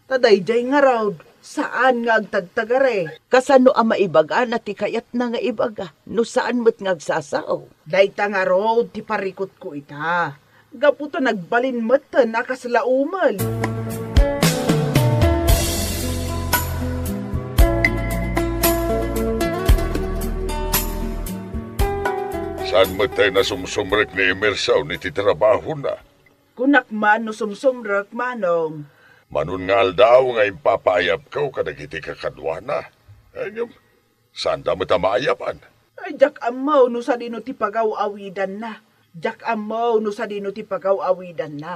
Ta daydiay ngarud, saan nga agtagtagare. Kasano a maibagana ti kayatna nga ibaga no saan met nga agsasao? Dayta ngarud ti parikutko ita. Gapu ta nagbalin metten a kasla umel. Saan met tay nasumsumrek ni Emerson iti trabahona? Kunak man no sumsumrek, manong. Manon nga aldaw nga impapaayabko kadagiti kakaduana. Ay, ngem, saanda met a maayaban. Ay, diak ammo no sadino ti pagaw-awidanna. Diak ammo no sadino ti pagaw-awidanna.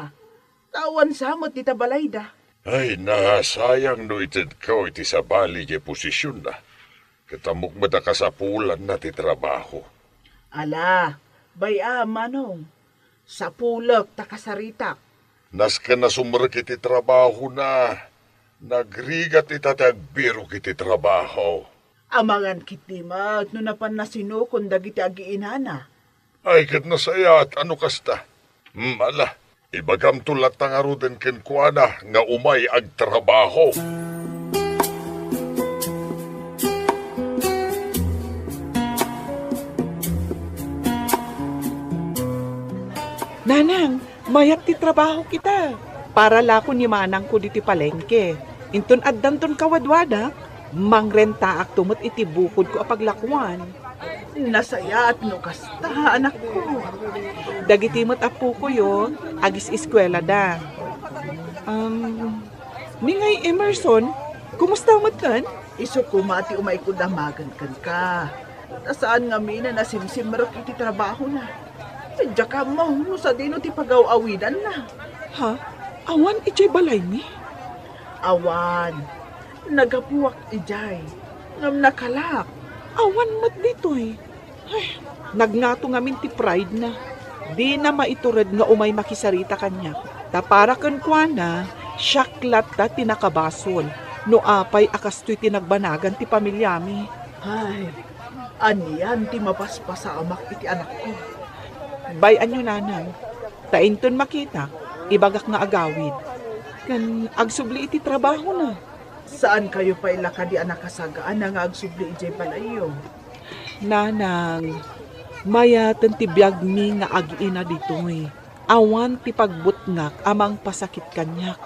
Ta awan sa met dita balayda. Ay, nasayang no itedko iti sabali diay posisionna. Ket ammok met a kasapulanna ti trabaho. Ala, bay-am, manong. Sapulek ta kasaritak. Nasken a sumrek iti trabahona, nagrigat ita ti agbirok iti trabaho. Amangan ketdi met no napanna sinukon dagiti agiinana. Ay, ket nasayaat a no kasta. Hmm, ala, ibagamto latta ngaruden kenkuana nga umay agtrabaho. Nanang, mayat ti trabaho kita. Para la ko ni manangko ditoy palengke. Inton addanton kawadwadak, mangrentaakto met iti bukodko a paglakuan. Nasayaat no kasta, anakko. Dagiti met appokoyo, agis-eskuelada. Um, ni ngay Emerson, kumusta met ken? Isu koma ti umayko damagen kenka. Ta saan ngamin a nasimsimrek iti trabahona. Diak ammo no sadino ti pagaw-awidanna. Ha? Awan idiay balaymi? Awan. Naggapuak idiay. Ngem nakalak. Awan met ditoy. Ay, nagngato ngamin ti pride na. Dina maitured nga umay makisarita kaniak. Ta para kenkuana, siak latta ti nakabasol. No apay a kastoy ti nagbanagan ti pamiliami. Ay, anian ti mapaspasamak iti anakko. Bay-anyo, nanang. Ta inton makitak, ibagak nga agawid. Ken agsubli iti trabahona. Saankayo pay la kadi a nakasagana nga agsubli idiay balayyo? Nanang, mayaten ti biagmi nga ag-ina ditoy. Awan ti pagbutngak a mangpasakit kaniak.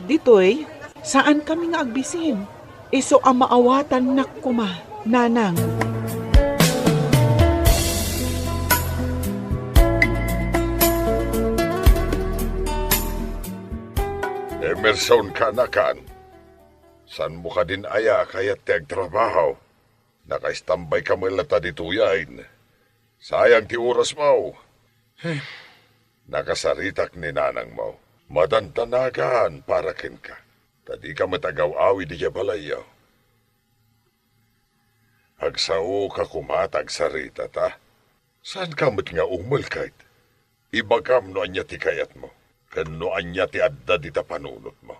Ditoy, saankami nga agbisin. Isu a maawatannak koma, nanang. Emerson, kaanakan. Saanmo kadin aya a kayat ti agtrabaho? Nakaistambayka met latta ditoyen. Sayang ti orasmo. Nakasaritak ni nanangmo. Madandanagan para kenka. Ta dika met agaw-awid idiay balayyo. Agsaoka koma ta agsaritata. Saanka met nga umel ket ibagam no ania ti kayatmo, ken no ania ti adda dita panunotmo.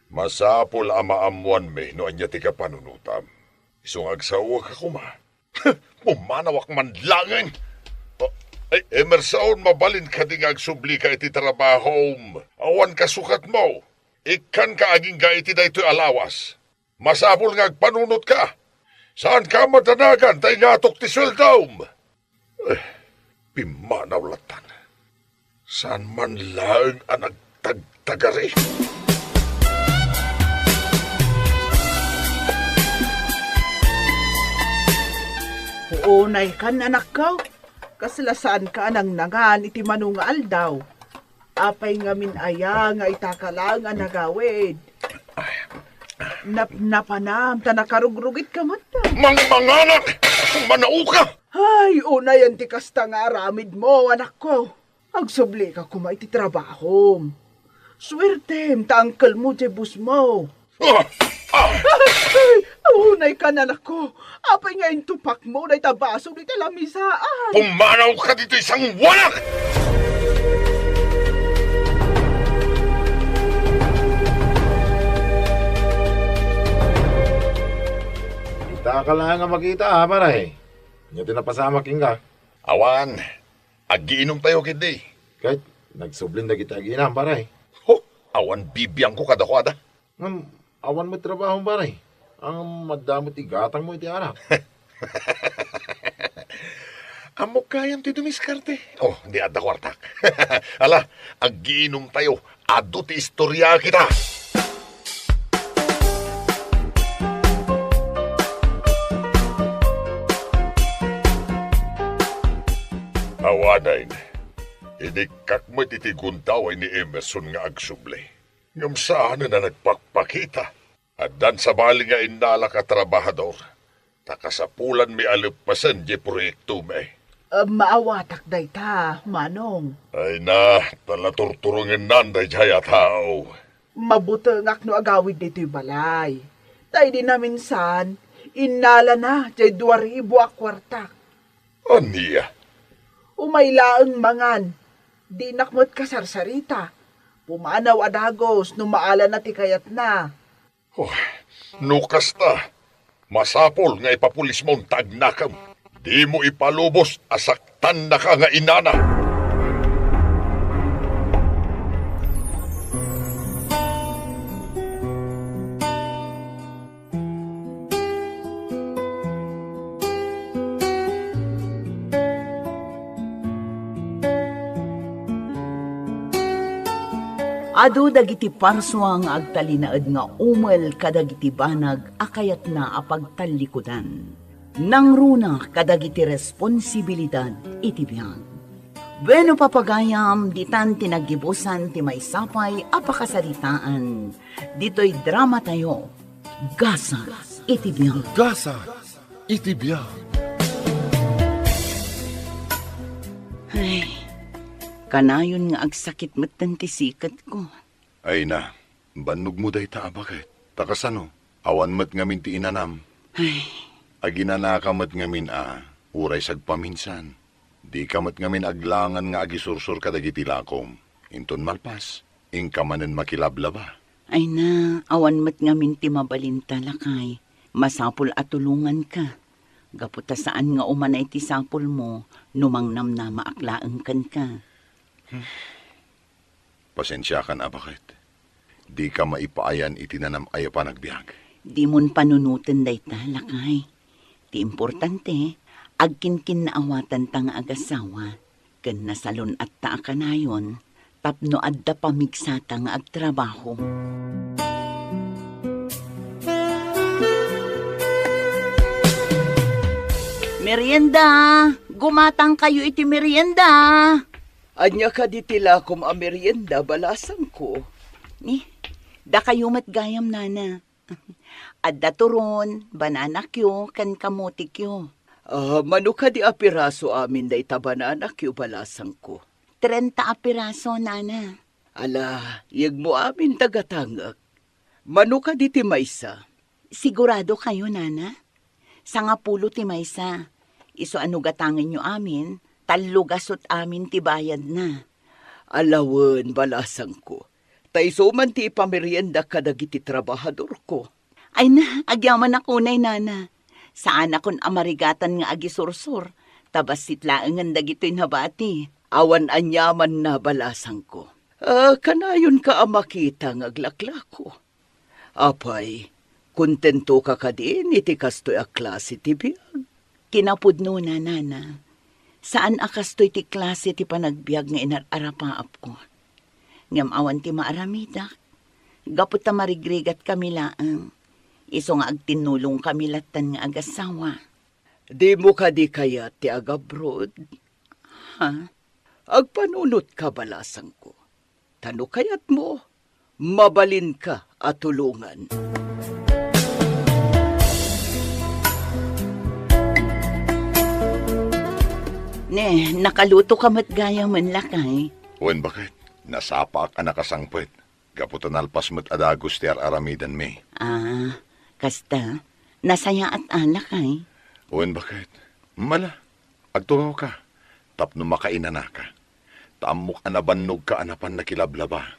Masapul a maammoanmi no ania ti kapanunotam. Isu nga agsaoka koma. Pumanawak man laeng! O, ay, Emerson, mabalin kadi nga agsublika iti trabahom? Awan kasukatmo. Ikkanka agingga iti daytoy a lawas. Masapul nga agpanunotka. Saanka madanagan ta ingatok ti sueldom. Eh, pimmanaw lattan. Saan man laeng a nagtagtagari. Unay kan, anakko, kasla saanka a nangnangan iti mano nga aldaw. Apay ngamin aya nga itaka laeng a nagawid? Napnapanam ta nakarugrugitka met. Mangmanganak! Manauka! Ay, unayen ti kasta nga aramidmo, anakko. Agsublika koma iti trabahom. Suertem ta angkelmo diay bossmo. Ah! Ah! Ay, unayka, anakko. Apay nga intupakmo dayta basol iti lamisaan? Pumanawka ditoy sanguanak! Itaka laeng a makita, a, pare. Ania ti napasamak kenka? Awan. Aggiinumtayo ketdi. Ket nagsublin dagiti agiinam, pare. Ho, awan bibiangko kadakuada. Ngem awan met trabahom, pare. Ngem adda met igatangmo iti arak. Ammok gayam ti dumiskarte. Oh, di adda kuartak. Ala, aggiinumtayo. Adu ti istorya kita. Awanen, inikkak met iti gundaway ni Emerson nga agsubli. Ngem saanen a nagpakpakita. Addan sabali nga innalak a trabahador, ta kasapulanmi a leppasen diay proyektomi. Em, maawatak dayta, Manong. Ay na, ta la turturongennan daydiay a tao. Mabutengak no agawid ditoy balay. Ta idi naminsan, innalana diay dua ribu a kuarta. Ania? Umay laeng mangan. Dinak met kasarsarita. Pumanaw a dagus no maalana ti kayatna. Oh, no kasta, masapul nga ipapulismon ta agnakem. Dimo ipalubos a saktannaka nga inana. Adu dagiti parsua nga agtalinaed nga umel kadagiti banag a kayatna a pagtallikudan. Nangruna kadagiti responsibilidad iti biag. Bueno, papagayam, ditan ti naggibusan ti maysa pay a pakasaritaan ditoy dramatayo, Gasat iti Biag. Gasat iti Biag. Ay, kanayon nga agsakit metten ti siketko. Ay na, bannogmo dayta a baket. Ta kasano? Awan met ngamin ti inanam. Ay. Aginanaka met ngamin a, uray sagpaminsan. Dika met ngamin aglangan nga agisursor kadagiti lakom. Inton malpas, inka manen makilablaba. Ay na, awan met ngamin ti mabalinta, lakay. Masapul a tulonganka. Gapu ta saan nga umanay ti sapulmo no mangnamnamaak laeng kenka. Pasensiakan a baket. Dika maipaayan iti nanam-ay a panagbiag. Dimon panunoten dayta, lakay. Ti importante, agkinkinnaawatanta nga agasawa, ken nasalun-atta a kanayon tapno adda pamigsata nga agtrabaho. Merienda! Gumatangkayo iti merienda! Ania kadi ti lakom a merienda, balasangko? Ni, dakayo met gayam, nana. Adda turon, bananakyo, ken kamotikyo. Ah, mano kadi a piraso amin dayta bananakyo, balasangko? Trenta a piraso, nana. Ala, yegmo amin ta gatangek. Mano kadi ti maysa? Sigurado kayo, nana? Sangapulo ti maysa. Isu a no gatangenyo amin, tallo gasut amin ti bayadna. Ala wen, balasangko. Ta isu man ti ipameriendak kadagiti trabahadorko. Ay na, agyamanak unay, nana. Saanakon a marigatan nga agisursor, ta bassit laengen dagitoy nabati. Awan aniamanna, balasangko. Ah, kanayonka a makita nga aglaklako. Apay, kontentoka kadin iti kastoy a klase ti biag? Kinapudnona, nana. Saan a kastoy ti klase ti panagbiag nga inar-arapaapko. Ngem awan ti maaramidak, gapu ta marigrigatkami laeng, isu nga agtinnulongkami lattan nga agasawa. Dimo kadi kayat ti agabroad? Ha? Agpanunotka, balasangko. Ta no kayatmo, mabalinka a tulongan. Ne, nakalutoka met gayam, lakay? Wen, baket, nasapaak a nakasangpet. Gapu ta nalpas met a dagus ti ar-aramidanmi. Ah, kasta, nasayaat a, lakay? Wen, baket. Mala, agtungawka tapno makainanaka. Ta ammok a nabannogka a napan nakilablaba.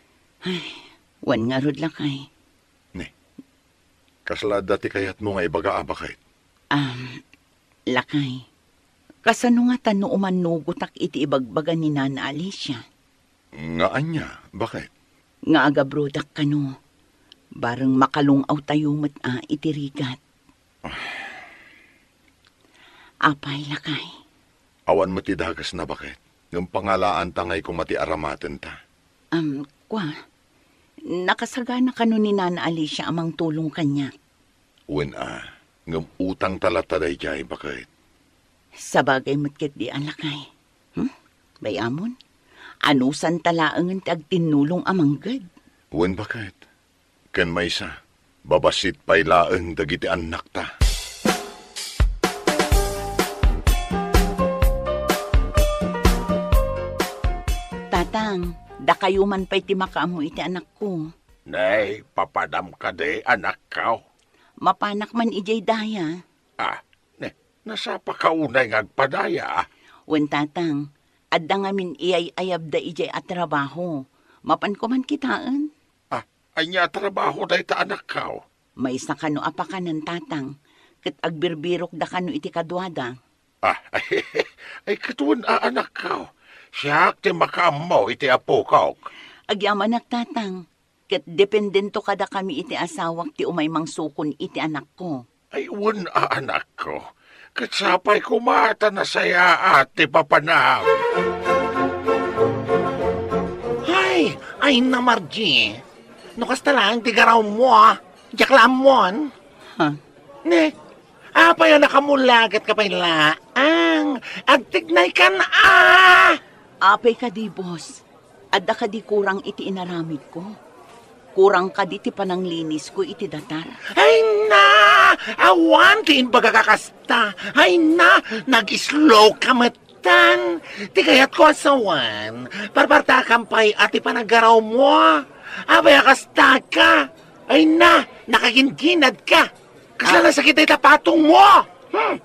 Ay, wen ngarud, lakay. Ni, kasla adda ti kayatmo nga ibaga a, baket? Am, lakay, kasano ngata no umannugotak iti ibagbaga ni Nana Alicia? Nga ania, baket? Nga agabrodak kano, bareng makalung-awtayo met a iti rigat. Apay, lakay? Awan met ti dakesna, baket. Ngem pangalaanta ngay koma ti aramatenta. Am, kua, nakasagana kano ni Nana Alicia a mangtulong kaniak? Wen a, ngem utangta latta daydiay, baket. Sabagay met ketdi a, lakay. Hmm? Bay-amon, anusanta laengen ti agtinnulong a mangged. Wen, baket. Ken maysa, babassit pay laeng dagiti annakta. Tatang, dakayo man pay ti makaammo iti anakko. Nay, papanam kadi, anakko? Mapanak man idiay daya. Ah, ne, nasapaka unay nga agpadaya, ah. Wen, tatang, adda ngamin iyay-ayabda idiay a trabaho. Mapanko man kitaen. Ah, ania a trabaho dayta, anakko? Maysa kano a pakanen, tatang, ket agbirbirokda kano iti kaduada. Ah, ay, ay, ket wen a, anakko. Siak ti makaammo iti apokok. Agyamanak, tatang. Ket dependento kadakami iti asawak ti umay mangsukon iti anakko. Ay, wen a, anakko. Ket sapay koma ta nasayaat ti papanam. Hay, Ay na, Margie. No kasta laeng ti garawmo, ah. Diak la ammon. Ha? Ne, apay a nakamulagat ka pay laang? Agtignay kan, ah! Apay kadi, boss? Adda kadi kurang iti inaramidko? Kurang kadi ti pananglinisko iti datar? Ay na! Awan ti imbagak a kasta. Ay na! Nag-slow ka met. Tan, ti kayatko a sawen, parpartakan pay a ti panaggarawmo. Apay a kasta ka? Ay na, nakagingginad ka. Kasla Ah. nasakit dayta patongmo. Hmm.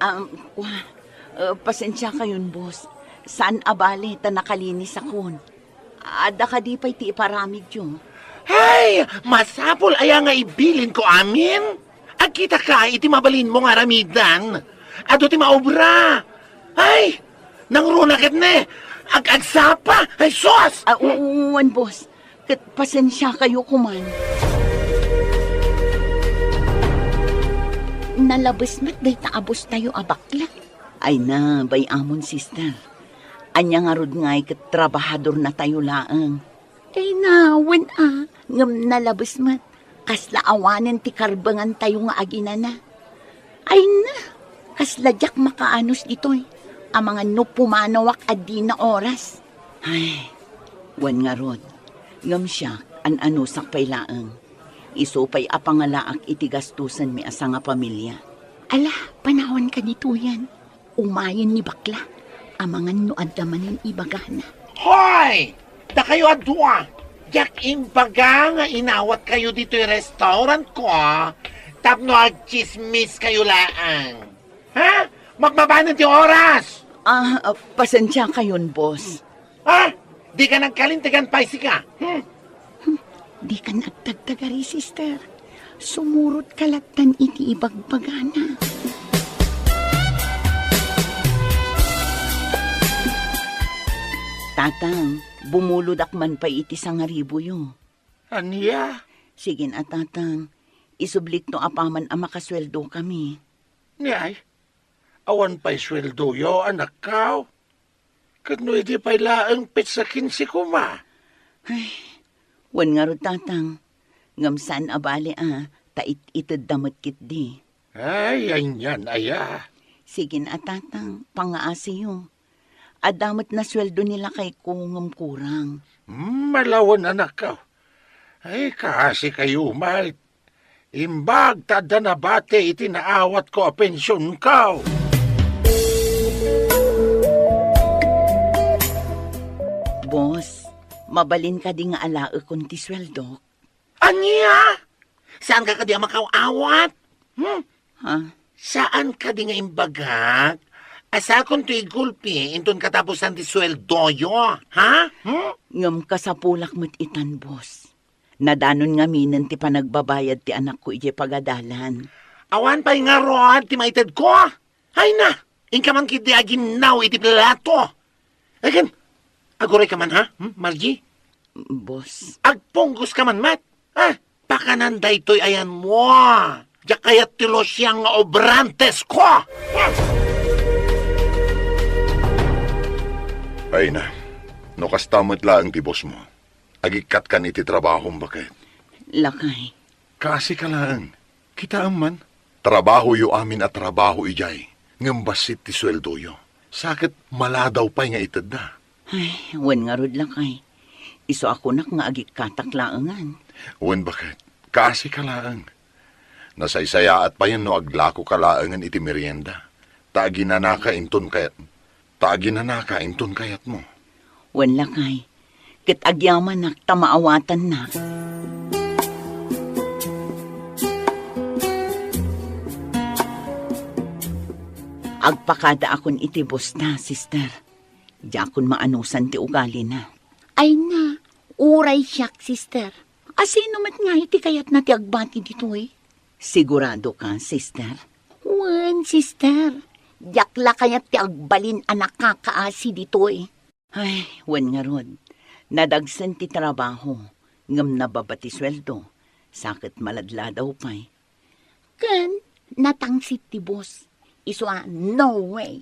Um, kwa, uh, pasensya kayon, boss. Saan a bale ta nakalinis akon. Adda kadi pay ti iparamidyo? Ay, masapul aya nga ibilinko amin? Agkita ka iti mabalinmo nga aramidan. Adu ti maobra. Ay, nangruna ket ne. Ag-agsapa. Ay, sus! Ah, u-, wen, boss. Ket pasensya kayo koman. Nalabes met dayta a boss tayo a bakla. Ay na, bay-amon, sister. Ania ngarud ngay ket trabahador na tayo laeng. Ay na, wen a, ngem nalabes met. Kasla awanen ti karbengan tayo nga aginana. Ay na, kasla diak makaanus ditoy. Amangan no pumanawak a dina oras. Ay, wen ngarud. Ngem siak, an-anusak pay laeng. Isu pay a pangalaak iti gastusenmi a sangapamilia. Ala, panawanka ditoyen. Umayen ni bakla, amangan no adda manen ibagana. Hoy! Dakayo a dua! Diak imbaga nga inawatkayo ditoy restaurantko, tapno agtsismiskayo laeng. Ha? Magmabanen ti oras! Ah, ah, pasensya kayon, boss. Ha? Dika nagkalintegan pay sika? Hmm? Hmm, dika agtagtagari, sister. Sumurot ka lattan iti ibagbagana. Tatang, bumulodak man pay iti sangaribuyo. Ania? Sige a, Tatang. Isublikto apaman a makasueldo kami. Ni ay, awan pay sueldoyo, anakko. Ket no idi pay laeng petsa kinse koma? Ay, wen ngarud, Tatang. Ngem saan a bale a, ta it-itedda met ketdi. Ay, anian aya? Sige a, Tatang, pangaasiyo. Adda met nasueldo ni lakayko ngem kurang. Hmm, malawen, anakko. Ay, kaasikayo met. Imbag ta adda nabati iti naawatko a pensionko. Boss, mabalin kadi nga alaekon ti sueldok? Ania? Saan ka kadi a makaawat? Hmm? Ha? Saan kadi nga imbagak a sakonto igulpi inton katapusan ti sueldoyo? Ha? Hmm? Ngem kasapulak met itan, boss. Nadanon ngaminen ti panagbabayad ti anakko idiay pagadalan. Awan pay ngarud ti maitedko? Ay na, inka man ketdi aginnaw iti plato. Ay ken, aguray ka man, ha? Hmm, Margie? Boss. Agpunggos ka man met. Ha? Pakanan daytoy ayanmo. Diak kayat ti lusiang nga obrantesko. Ay na, no kasta met laeng ti bossmo. Agikkat kan iti trabahom, baket. Lakay. Kaasi ka laeng. Kitaem man, trabahoyo amin a trabaho idiay, ngem bassit ti sueldoyo. Sa ket maladaw pay nga itedda. Ay, wen ngarud, lakay. Isu a kunak nga agikkatak laengen. Wen, baket. Kaasi ka laeng. Nasaysayaat payen no aglako ka laengen iti merienda. Ta aginanaka inton kayat, ta aginanaka inton kayatmo. Wen, lakay, ket agyamanak ta maawatannak. Agpakadaakon iti bosta, sister. Diakon maanusan ti ugalina. Ay na, uray siak, sister. Asino met ngay ti kayatna ti agbati ditoy? Sigurado ka, sister? Wen, sister. Diak la kayat ti agbalin a nakakaasi ditoy. Ay, wen ngarud. Nadagsen ti trabaho, ngem nababa ti sueldo, sa ket maladladaw pay. Ken natangsit ti boss. Isu a, no way.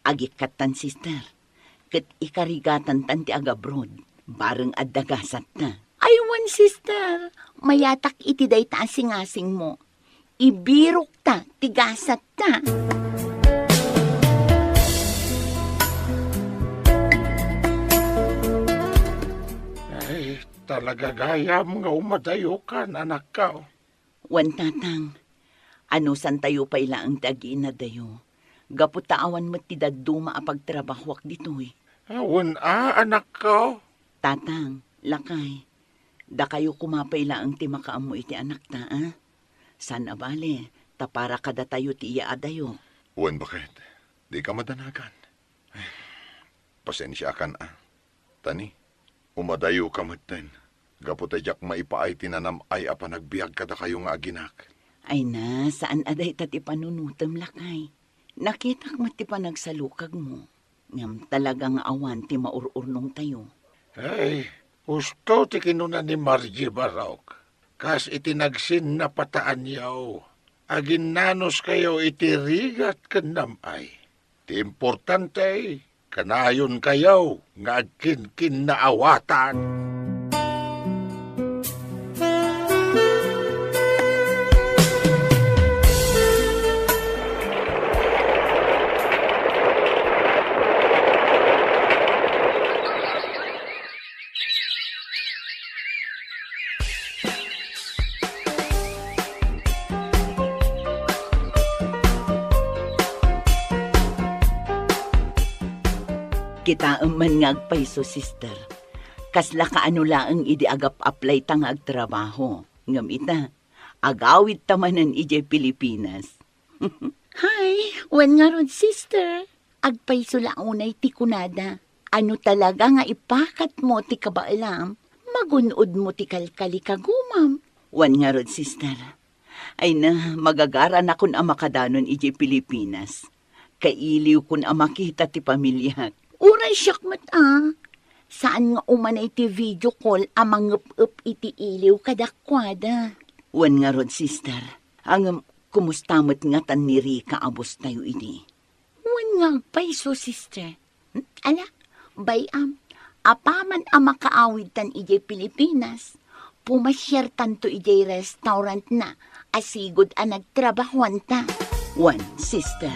Agikkattan, sister. Ket ikarigatantan ti agabroad. Bareng adda gasatta. Ay wen, sister, mayatak iti dayta a singasingmo. Ibirokta ti gasatta. Ay, talaga gayam nga umadayokan, anakko. Wen, tatang, anusantayo pay laeng ti agiinadayo, gapu ta awan met ti dadduma a pagtrabahoak ditoy. Wen a, anakko. Tatang, lakay, dakayo koma pay laeng ti makaammo iti anakta, a? Saan a bale, ta para kadatayo ti iyaadayo. Wen, baket, dika madanagan. Pasensiakan, a. Tani, umadayoka metten, gapu ta diak maipaay ti nanam-ay a panagbiag kadakayo nga aginak. Ay na, saan a dayta ti panunotem, lakay. Nakitak met ti panagsalukagmo. Ngem talaga nga awan ti maur-urnongtayo. Ay, husto ti kinuna ni Margie Barok. Kas iti nagsinnapataanyo, aginnanuskayo iti rigat ken nam-ay. Ti importante, kanayonkayo nga agkinkinnaawatan. Kitaem man nga agpayso, sister. Kasla kaano laeng idi agap-applyta nga agtrabaho. Ngem ita, agawidta manen idiay Pilipinas. Hay, wen ngarud, sister. Agpayso la unay ti kunada. Ano talaga nga ipakatmo ti kabaelam, magun-odmo ti kalkalikagumam. Wen ngarud, sister. Ay na, magagaranakon a makadanon idiay Pilipinas. Kailiwkon a makita ti pamiliak. Uray siak met a. Saan nga umanay ti video call a mangep-ep iti iliw kadakuada. Wen ngarud, sister. Ngem, kumusta met ngatan ni Rica a bosstayo idi? Wen nga agpayso, sister. Hmm? Ala, bay-am, apaman a makaawidtan idiay Pilipinas, pumasiartanto idiay restaurantna a sigud a nagtrabahoanta. Wen, sister.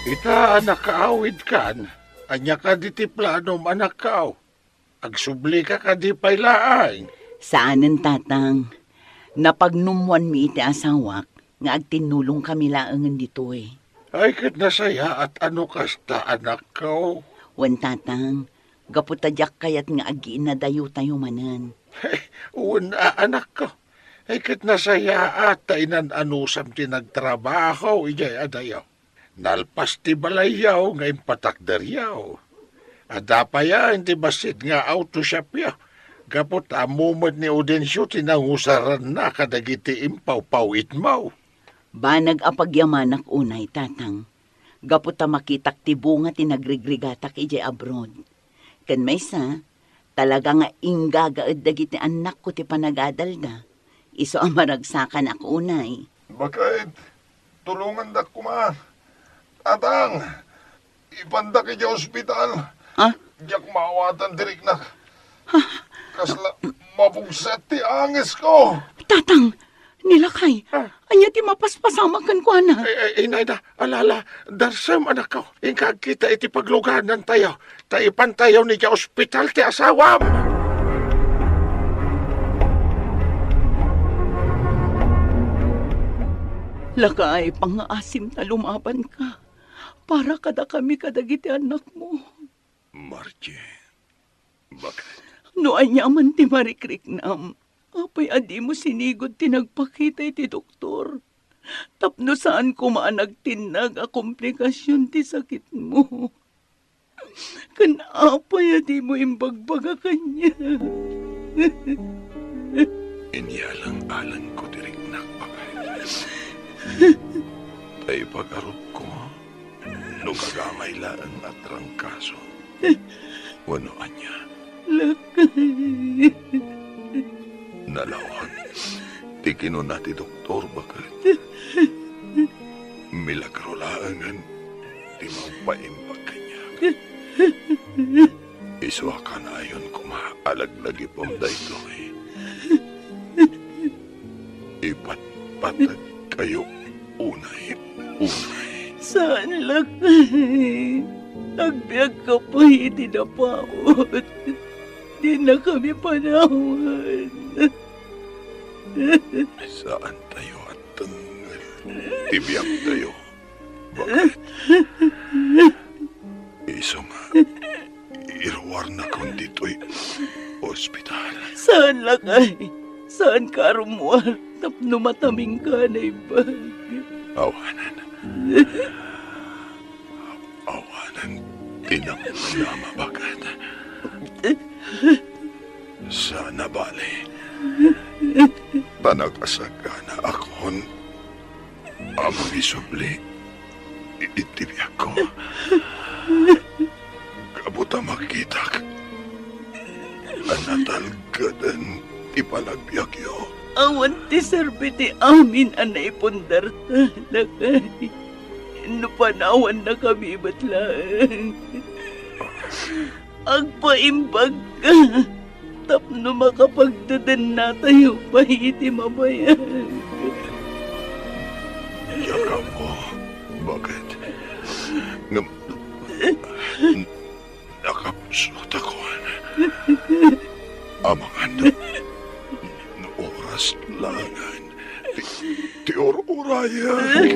Ita a nakaawidkan, ania kadi ti planom, anakko? Agsublika kadi pay laeng? Saanen, tatang. Napagnummoanmi iti asawak nga agtinnulongkami laengen ditoy. Ay, ket nasayaat a no kasta, anakko. Wen, tatang, gapu ta diak kayat nga agiinadayotayo manen. Wen a, anakko. Ay, ket nasayaat ta inan-anusam ti nagtrabaho idiay adayo. Nalpas ti balayyo nga impatakderyo. Adda payen ti bassit nga auto shopyo, gapu ta ammo met ni Audencio ti nangusaranna kadagiti impawpaw-itmo. Banag a pagyamanak unay, tatang, gapu ta makitak ti bunga ti nagrigrigatak idiay abroad. Ken maysa, talaga nga inggagaed dagiti annakko ti panagadalda. Isu a maragsakanak unay. Baket, tulongandak koma. Tatang, ipandak idiay ospital. Ha? Diak maawatan ti riknak. Kasla mapugset ti angesko. Tatang, ni lakay, Ah. ania ti mapaspasamak kenkuana? Ay, ay, inayda, ala, ala, darsem, anakko. Inka agkita iti pagluganantayo, ta ipantayo idiay ospital ti asawam. Lakay, pangngaasim ta lumabanka. Para kadakami kadagiti annakmo. Margie, baket. No aniaman ti marikriknam, apay a dimo sinigud ti nagpakita iti doktor? Tapno saan koma a nagtinnag a komplikasyon ti sakitmo. Ken apay a dimo imbagbaga kaniak? Inyalang-alangko ti riknak, baket. Ta ipagarupko, no gagamay laeng a trangkaso. Wenno ania? Lakay. Nalawa ti kinuna ti doktor, baket. Milagro laengen ti mangpaimbag kaniak. Isu a kanayon koma a laglagipem daytoy. Ipatpategkayo unay, unay. Saan, lakay. Agbiagka pay iti napaut. Dinakami panawan. Saantayo a tengngel ti biagtayo. Baket. Isu nga, iruarnakon ditoy ospital. Saan, lakay. Saanka a rummuar tapno matamingka a naimbag. Awanen. Awanen ti namnama, baket. Saan a bale. Ta nakasaganakon a mangisubli iti biagko. Gapu ta makitak a natalgeden ti panagbiagyo. Awan ti serbi ti amin a naipundarta, lakay. No panawannakami met laeng. Agpaimbagka tapno makapagdedennatayo pay iti mabayag. Diak ammo, baket. Ngem, nakapsutakon. Amangan no, no oras laengen ti, ti ur-urayek.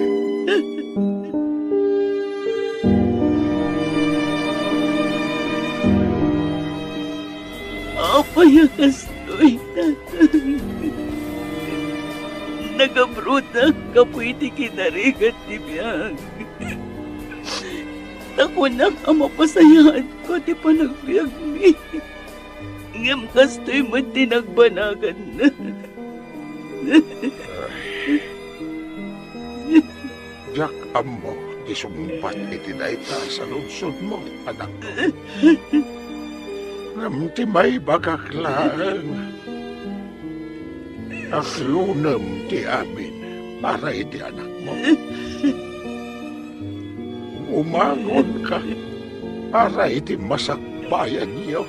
Apay a kastoy, tatang? Nagabrotak gapu iti kinarigat ti biag. Ta kunak a mapasayaatko ti panagbiagmi. Ngem kastoy met ti nagbanaganna. Ay, diak ammo ti sungbat iti dayta a saludsodmo, anakko. Ngem ti maibagak laeng, aklonem ti amin para iti anakmo. Umangonka para iti masakbayanyo.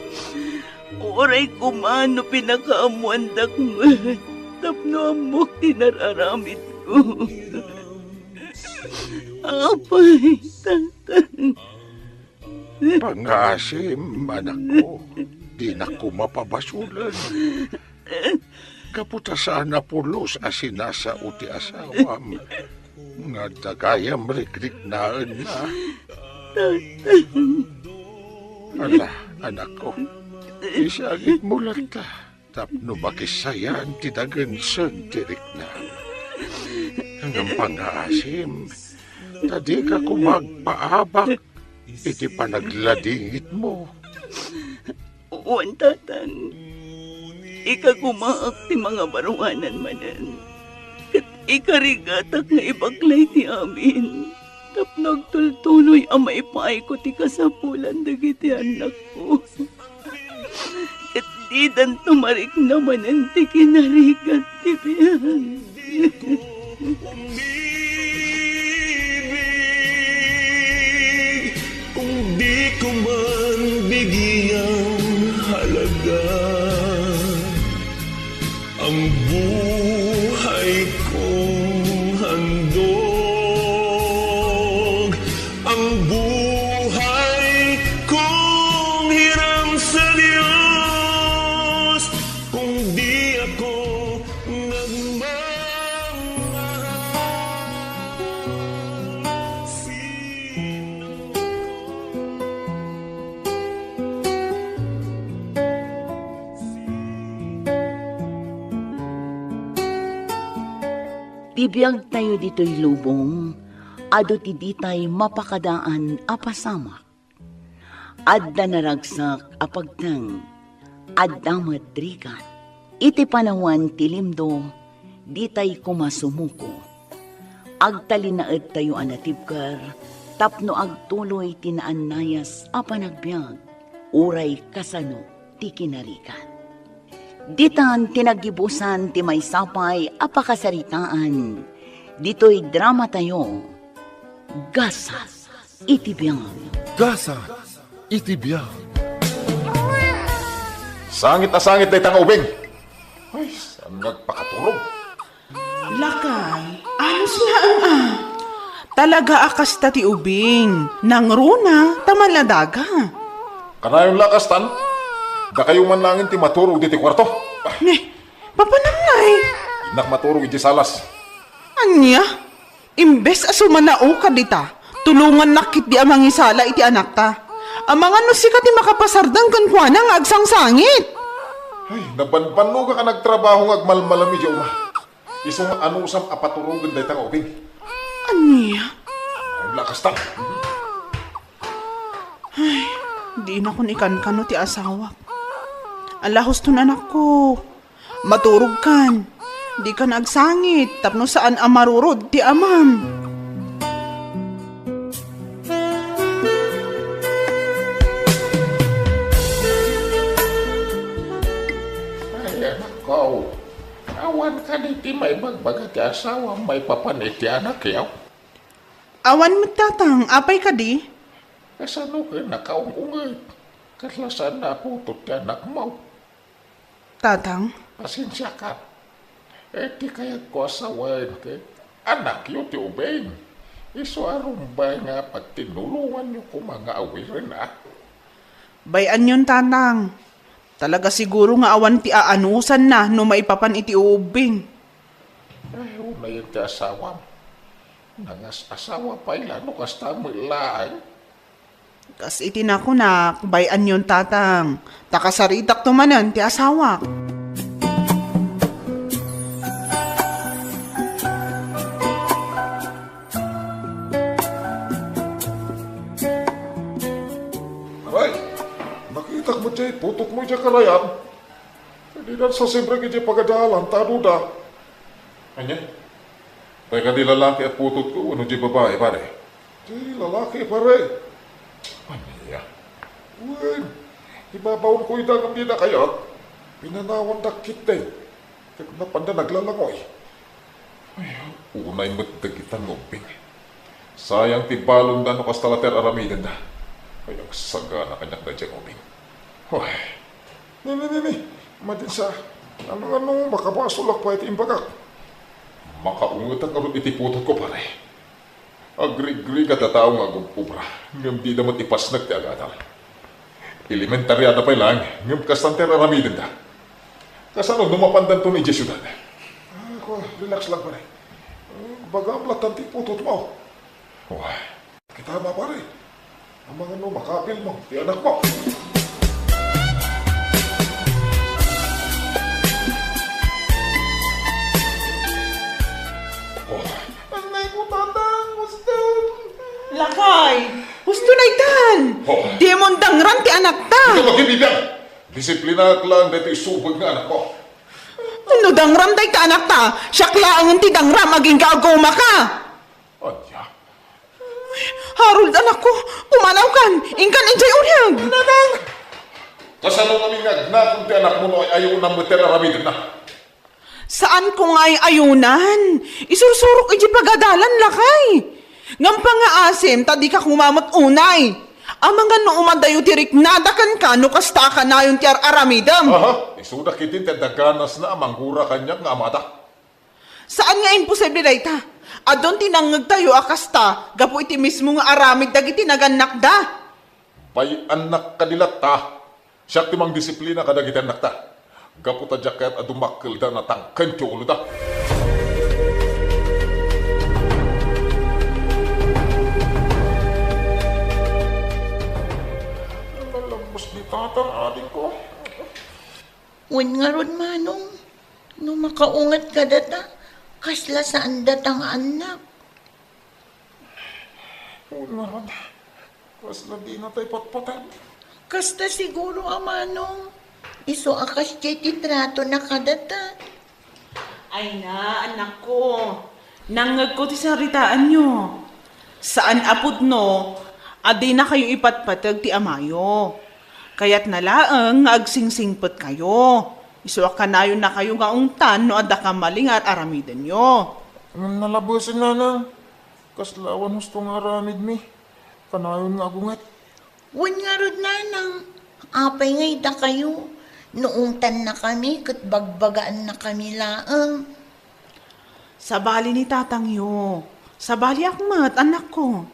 Uray koma no pinakaammoandak met tapno ammok ti nar-aramidko. Apay, tatang. Pangngaasim, anakko, dinak koma pabasolen. Gapu ta saan a pulos a sinasao ti asawam nga adda gayam rikriknaenna. Ala, anakko, isangitmo latta tapno makissayan ti dagensen ti riknam. Ngem pangngaasim, ta dika koma agpaabak iti panagladingitmo. Wen, tatang, ikagumaak ti mangabaruanan manen, ket ikarigatak nga ibaklay ti amin tapno agtultuloy a maipaayko ti kasapulan dagiti annakko. Ket didanto marikna manen ti kinarigat ti biag. Kung di ko man bigyan halaga ang buhay kong handog, ang buhay kong hiram sa Diyos, kung di ako nagmamahal, sino Ti biagtayo ditoy lubong, adu ti ditay mapakadaan a pasamak. Adda naragsak a pagteng, adda met rigat. Iti panawan ti limdo, ditay koma sumuko. Agtalinaedtayo a natibker tapno agtuloy ti naannayas a panagbiag. uray kasano ti kinarigat. Ditan ti naggibusan ti maysa pay a pakasaritaan ditoy dramatayo, Gasat iti Biag. Gasat iti Biag. Sangit a sangit dayta nga ubing. Ay, saan nga agpakaturog? Lakay, anus laeng a. Talaga a kasta ti ubing. Nangruna, ta maladaga. Kanayon la kastan? Dakayo man laengen ti maturog ditoy kuarto. Ne, papanam ngay? Innak maturog idiay salas. Ania? Imbes a sumanaoka dita, tulongannak ketdi a mangisala iti anakta. Amangan no sika ti makapasardeng kenkuana nga agsangsangit. Ay, nabanbannogak a nagtrabaho nga agmalmalem idiay uma. Isu nga anusam a paturogen dayta nga ubing. Ania? Ay, lakas ta. Ay, dinak ikankano ti asawak. Ala, huston, anakko. Maturogkan. Dikan agsangit tapno saan a marurod ti amam. Ay, anakko. Awan kadi ti maibagbaga ti asawam maipapan iti anakyo? Awan met, Tatang. Apay kadi? Kasano ket nakaung-unget? Kasla saan a putot ti anakmo? Tatang? Pasensiaka. Eh, ti kayatko a sawen ket anakyo ti ubing. Isu a rumbay nga pagtinulonganyo koma nga awiren, a? Bay-anyon, Tatang. Talaga siguro nga awan ti aanusanna no maipapan iti ubbing. Ay, unayen ti asawam. Nangas-asawa pay la no kasta met laeng. Kas iti nakunak, bay-anyon, Tatang, ta kasaritakto manen ti asawak. Aray, nakitak met diay putotmo idiay karayan. Didan sasibrik idiay pagadalan ta aduda. Ania? Tay kadi lalaki a putotko wenno diay babai, pare? Diay lalaki, pare. Ania? Wen, ibabaonko ida ngem dida kayat. Pinanawandak ketdi. Ket napanda naglalangoy. Ay, unay met dagita nga ubbing. Sayang ti balonda no kasta la ti ar-aramidenda. Ay, agsagana kaniak daydiay nga ubbing. Hoy. Ni, ni, ni, ni. Madin sa, ano, ano, makabasolak pay ti imbagak. Makaungetak ngarud iti putotko, pare. Agrigrigat a tao nga agub-obra, ngem dida met ipasnek ti agadal. Elementariada pay laeng, ngem kastan ti ar-aramidenda. Kasano no mapandanton idiay siudad? Ah, ko, relax lang, pare. Eh, bagam latan ti putotmo. Wah. Kita, pare. Amangan no makapilmo ti anakmo. Oh. Anay ko, Tatang, huston. Lakay, huston daytan. Oh. Dimon dangram ti anakta. Ikaw, Bibian. Disiplinak lang daytoy subag nga anakmo. No dangram dayta anakta, siak laengen ti dangram agingga a gumaka. Ania? Harold, anakko, pumanawkan. Inkan idiay uriag. Nanang! Kasano ngamin nga agnakon ti anakmo no ay-ayonam met ti ar-aramidenna? Saanko nga ay-ayonan. Isursurok idiay pagadalan, lakay. Ngem pangngaasim ta dika koma met unay. Amangan no umadayo ti riknada kenka no kasta a kanayon ti ar-aramidem. Aha, isuda ketdin ti adda ganasna a manggura kaniak nga amada. Saan nga imposible dayta? Adun ti nangngegtayo a kasta gapu iti mismo nga aramid dagiti nagannakda. Bay-annak kadi latta. Siak ti mangdisiplina kadagiti annakta. Gapu ta diak kayat a dumakkelda natangken ti uloda. Nalabos ni Tatang, adingko. Wen ngarud, Manong, no makaunget kadata, kasla saan data nga annak? Wen ngarud, kasla dina tay patpateg? Kasta siguro a, Manong. Isu a kasdiay ti tratona kadata. Ay na, annakko. Nangngegko ti saritaanyo. Saan a pudno a dinakayo ipatpateg ti amayo. Kayatna laeng nga agsingsingpetkayo. Isu a kanayonnakayo nga ungtan no adda kammali nga ar-aramidenyo. Ngem nalabesen, nanang. Kasla awan husto nga aramidmi. Kanayon nga agunget. Wen ngarud, nanang, apay nga idakayo? No ungtannakami ket bagbagaannakami laeng. Sabali ni tatangyo. Sabaliak met, annakko.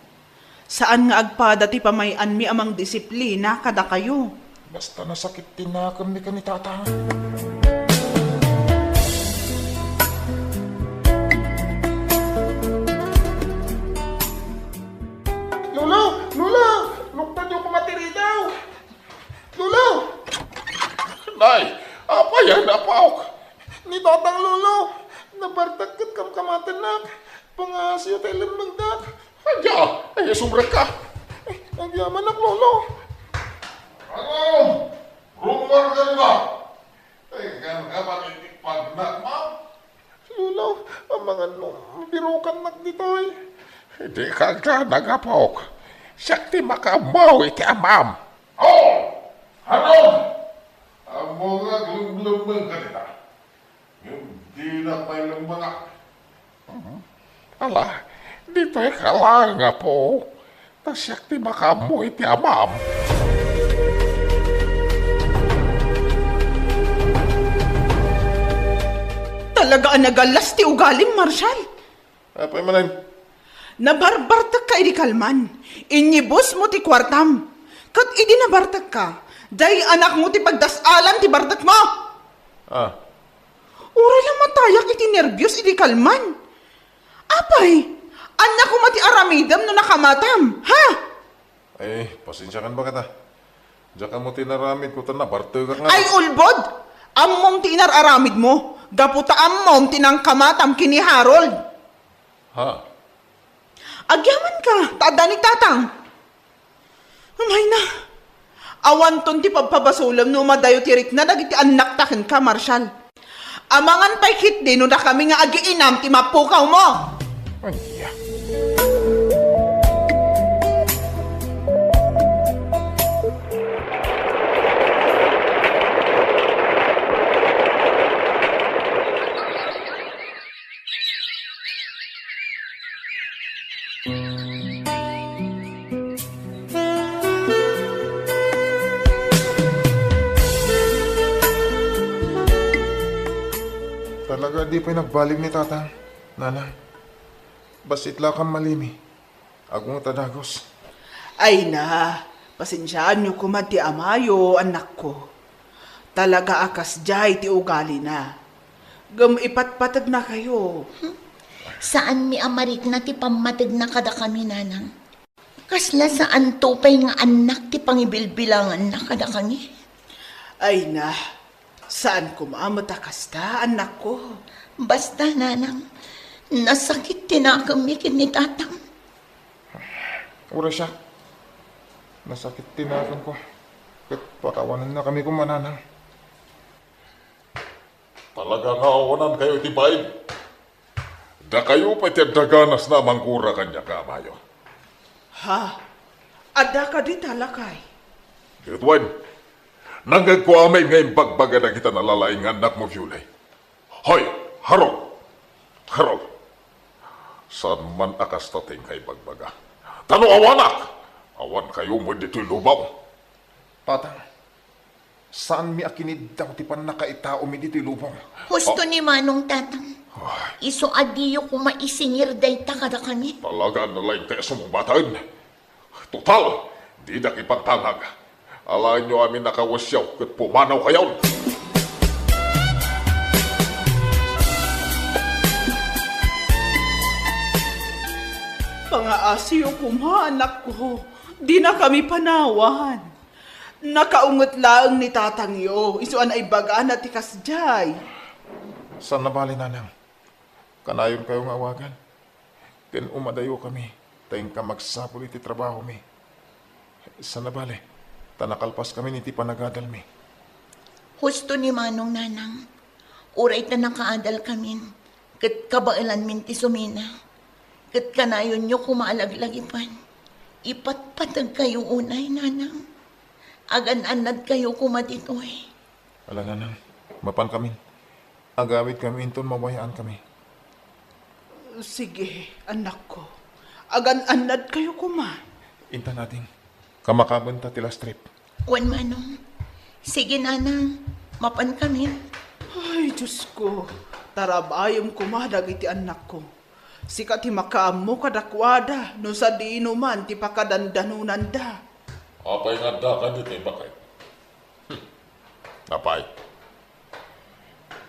Saan nga agpada ti pamay-anmi a mangdisiplina kadakayo. Basta nasakit ti nakemmi ken ni tatang. Lolo! Lolo! Luktanyo koma ti ridaw! Lolo! Nay, apay a napaok? Ni tatang, Lolo. Nabartek ket kamkamatennak. Pangaasiyo ti lemmengdak. Ania? Ay, sumrekka. Ay, agyamanak, Lolo. Ano? Rumor ka ba? Ay, ganggaman iti pagnakma? Lolo, amangan no, birukannak ditoy. Dika agdanag, apok. Siak ti makaammo iti amam. Oh! Haron! Ammo nga aglumlemmeng ka dita. Ngem dinak mailemmengak. Ala, ditoy ka laeng, apo. Ta siak ti makaammo iti amam. Talaga a nagallas ti ugalim, Marshal. Apay manen? Nabarbartekka idi kalman. Inyibusmo ti kuartam. Ket idi nabartekka, daydi anakmo ti pagdas-alan ti bartekmo. Ah. Uray la matayak iti nerbios idi kalman. Apay, ania koma ti aramidem no nakamatam, ha? Ay, pasensiakan baket a. Diak ammo ti inaramidko ta nabartekak nga. Ay, ulbod! Ammom ti inar-aramidmo, gapu ta ammom ti nangkamatam ken ni Harold. Ha? Agyamanka, ta adda ni tatang. Umayna. Awanton ti pagpabasolem no umadayo ti rikna dagiti annakta kenka, Marshal. Amangan pay ketdi no dakami nga agiinam ti mapukawmo. Ania? Talaga, di pay nagbalik ni Tatang, Nanang. Bassit la kammalimi. Agunget a dagus. Ay na, pasensiaanyo koma ti amayo, annakko. Talaga a kasdiay ti ugalina. Ngem ipatpategnakayo. Hmm. Saanmi a marikna ti pammategna kadakami, Nanang. Kasla saanto pay nga annak ti pangibilbilanganna kadakami? Ay na, saan koma met a kasta, annakko. Basta, Nanang, nasakit ti nakemmi ken ni Tatang. Uray siak. Nasakit ti nakemko. Ket pakawanennakami koma, Nanang. Talaga nga awanankayo iti bain. Dakayo pay ti adda ganasna a manggura kaniak nga amayo. Ha? Adda kadi ta, lakay? Ket wen, nangngegko amin nga imbagbaga dagita nalalaing nga annakmo, Fiole. Hoy, Harold! Harold! Saan man a kasta ti inka ibagbaga. Ta no awanak, awankayo met ditoy lubong. Tatang, saanmi a kiniddaw ti pannakaitaomi ditoy lubong. Husto ni Manong, Tatang. Ay. Isu a diyo koma isingir dayta kadakami. Talaga a nalaingka a sumungbaten. Total, didak ipantangag. Alaenyo amin a kawesiaw ket pumanawkayon. Pangaasiyo koma, annakko. Dinakami panawan. Nakaunget laeng ni tatangyo, isu a naibagana ti kasdiay. Saan a bale, Nanang. Kanayonkayo nga awagan. Ken umadayokami, ta inka magsapul iti trabahomi. Saan a bale, ta nakalpaskamin iti panagadalmi. Husto ni Manong, Nanang. Uray ta nakaadalkamin, ket kabaelanmin ti sumina. Ket kanayonyo koma a laglagipan. Ipatpategkayo unay, Nanang. Agan-annadkayo koma ditoy. Ala, nanang, mapankamin. Agawidkami inton mabayaankami. Sige, annakko. Agan-annadkayo koma. Intan, ading. Kamakabenta ti last trip. Wen, manong. Sige, nanang. Mapankamin. Ay, Diosko. Tarabayem koma dagiti annakko. Sika ti makaammo kadakuada no sadino man ti pakadandanonanda. Apay nga adda kadi ti baket? Hmm. Apay?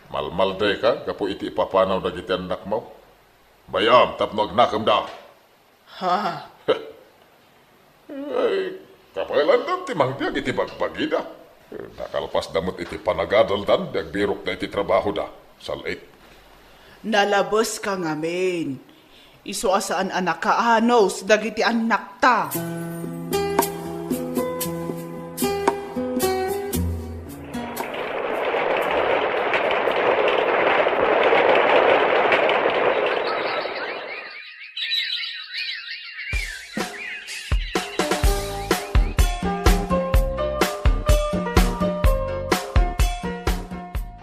Malmaldayka gapu iti ipapanaw dagiti annakmo? Bay-am tapno agnakemda. Ha? Ay, kabaelandan ti mangbiag iti bagbagida. Nakalpasda met iti panagadaldan ti agbirokda iti trabahoda. Sal-it. Nalabeska ngamin. Isu a saan a nakaanus dagiti annakta.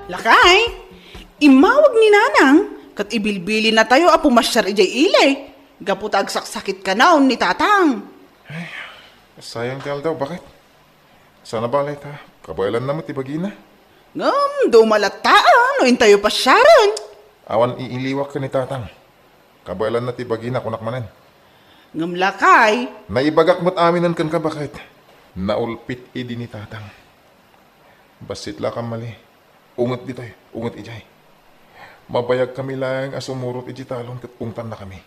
Lakay, immawag ni Nanang, ket ibilbilinatayo a pumasiar idiay ili, gapu ta agsaksakitkanaon ni Tatang. Ay, sayang ti aldaw, baket? Saan a bale ta, kabaelanna met ti bagina. Ngem, dumalatta no intayo pasiaren. Awan iiliwak ken ni Tatang. Kabaelanna ti bagina, kunak manen. Ngem lakay. Naibagak met aminen kenka, baket. Naulpit idi ni Tatang. Bassit la, kammali. Unget ditoy, unget idiay. Mabayagkami laeng a sumurot idiay talon ket ungtannakami.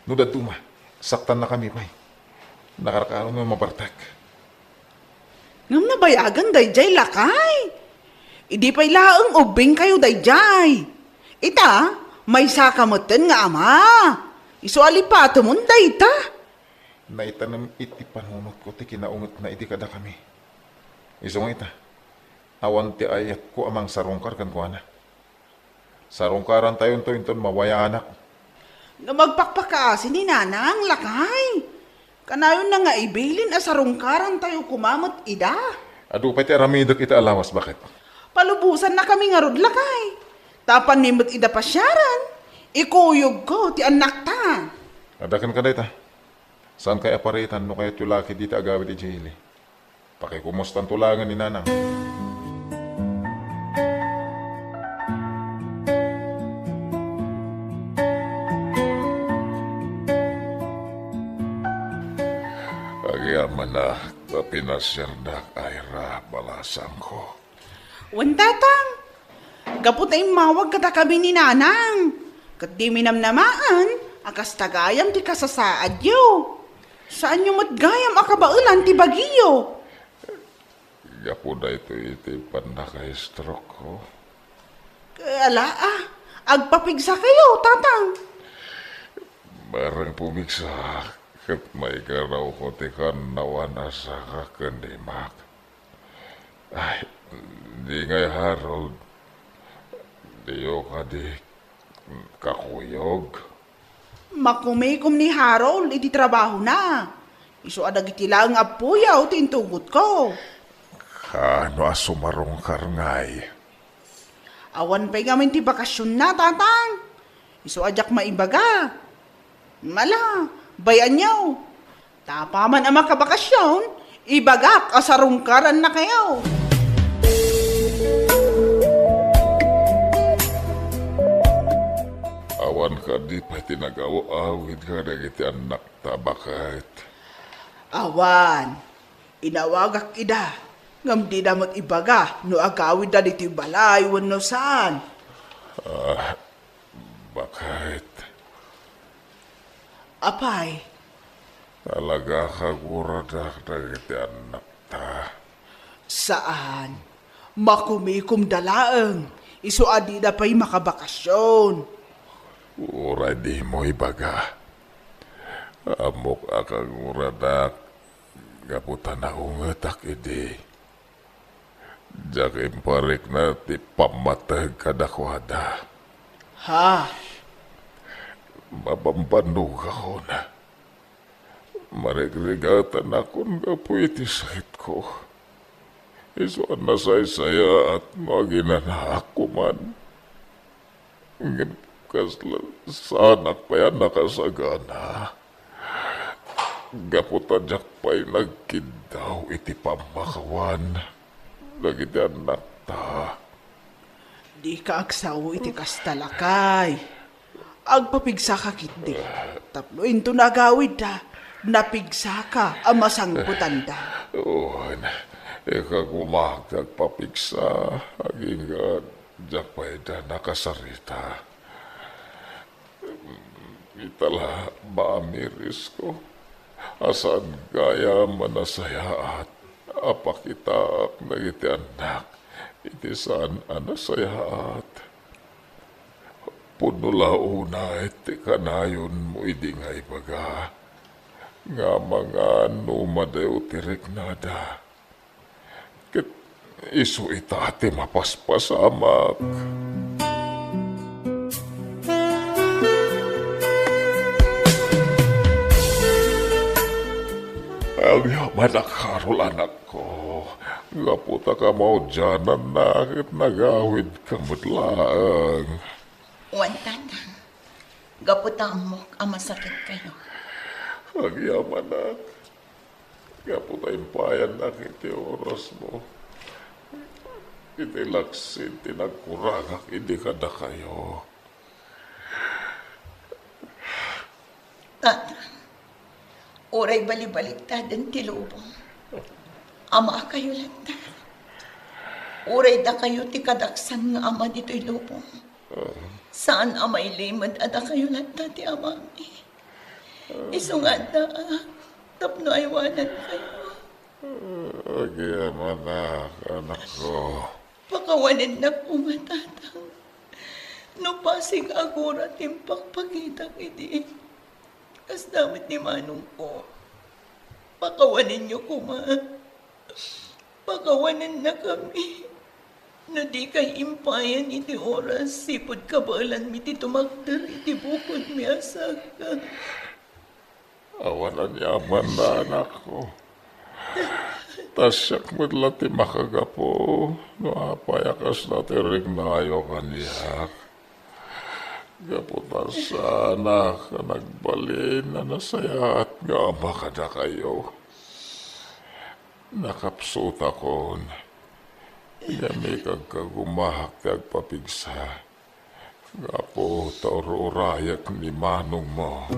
No dadduma, saktannakami pay. Nakarkaro nga mabartek. Ngem nabayagan daydiay, lakay. Idi pay laeng ubbingkayo daydiay. Ita, maysaka metten nga ama. Isu a lipatemon dayta. Naitanem iti panunotko ti kinaungetna idi kadakami. Isu nga ita, awan ti ayatko a mangsarungkar kenkuana. Sarungkarantayonto inton mabayaanak. Ngem agpakpakaasi ni Nanang, lakay. Kanayonna nga ibilin a sarungkarantayo koma met ida. Adu pay ti aramidek ita a lawas, baket? Palubosannakami ngarud, lakay. Ta apanmi met ida pasiaren, ikuyogko ti annakta. Adda kenka dayta. Saankay a paritan no kayatyo la ketdi ti agawid idiay ili. Pakikumustanto laengen ni Nanang. Agyamanak ta pinasiardak, Ira, balasangko. Wen, Tatang. Gapu ta immawag kadakami ni Nanang, ket dimi namnamaen a kasta gayam ti kasasaadyo. Saanyo met gayam a kabaelan ti bagiyo. Gapu daytoy iti pannakaistroke ko. Ala, a, agpapigsakayo, Tatang. Bareng pumigsa, ket maigarawko ti kannawan a saka ken imak. Ay, di ngay, Harold. Diyo kadi kakuyog? Makumikom ni Harold iti trabahona. Isu a dagiti laeng appoyo ti intugotko. Kaano a sumarungkar ngay? Awan pay ngamin ti bakasionna, Tatang. Isu a diak maibaga. Ala, bay-anyo. Ta apaman a makabakasyon, ibagak a sarungkarannakayo. Awan kadi pay ti nagaw-awid kadagiti annakta, baket? Awan. Inawagak ida, ngem dida met ibaga no agawidda ditoy balay wenno saan. Ah, baket? Apay? Talaga a kaguradak dagiti annakta. Saan. Makumikomda laeng. Isu a dida pay makabakasyon. Uray dimo ibaga. Ammok a kaguradak gapu ta naungetak idi. Diak imparikna ti pammateg kadakuada. Ha? Mabambanogakon. Marigrigatanakon gapu iti sakitko. Isu a nasaysayaat no aginanaak koman. Ngem kasla saanak pay a nakasagana. Gapu ta diak pay nagkiddaw iti pammakawan dagiti annakta. Dika agsao iti kasta, lakay. Agpapigsaka ketdi. Tapno inton agawidda, napigsaka a masangbutanda. Wen, ikagumak ti agpapigsa, agingga diak pay da nakasarita. Ita la, maamirisko, a saan gayam a nasayaat a pakitaak dagiti annak iti saan a nasayaat. Pudno la unay ti kanayonmo idi nga ibaga nga amangan no umadayo ti riknada. Ket isu ita ti mapaspasamak. Agyamanak, Carol, anakko, gapu ta kamaudiananna ket nagawidka met laeng. Wen, Tatang, gapu ta ammok a masakitkayo. Agyamanak, gapu ta impayannak iti orasmo, iti laksid ti nagkurangak idi kadakayo. Tatang, uray balibaliktaden ti lubong, amaakayo latta. Uray dakayo ti kadaksan nga ama ditoy lubong, saan a mailimed a dakayo latta ti amami. Isu nga addaak tapno aywanankayo. Agyamanak, anakko. Pakawanennak koma, Tatang. No pasig agura ti impakpakitak idi, kasda met ni manongko. Pakawanenyo koma. Pakawanennakami. No dikay impayan iti oras, sipud kabaelanmi ti tumakder iti bukodmi a saka. Awan aniamanna, anakko. Ta siak met la ti makagapu no apay a kasla ti riknayo kaniak. Gapu ta saanak a nagbalin a nasayaat nga ama kadakayo. Nakapsutakon, ngem ikagkagumaak ti agpapigsa. Gapu ta ur-urayak ni manongmo.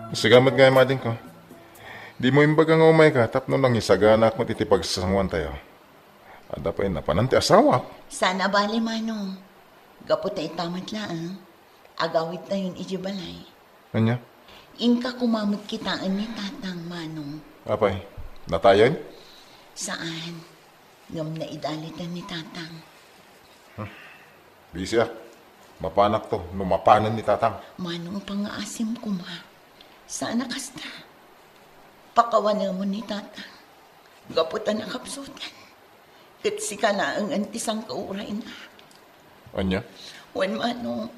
Sika met nga imadingko. Dimo imbaga nga umayka tapno nangisaganaak met iti pagsasangoantayo. Adda pay napanan ti asawak. Saan a bale, Manong. Gapu ta ita met laeng, agawidtayon idiay balay. Ania? Inka koma met kitaen ni Tatang, Manong. Apay, natayen? Saan. Ngem naidalitan ni Tatang. Hmm. Bisi a. Mapanakto no mapanen ni Tatang. Manong, pangngaasim koma. Saan a kasta. Pakawanemon ni Tatang. Gapu ta nakapsutan. Ket sika laengen ti sangkaurayna. Ania? Wen, Manong,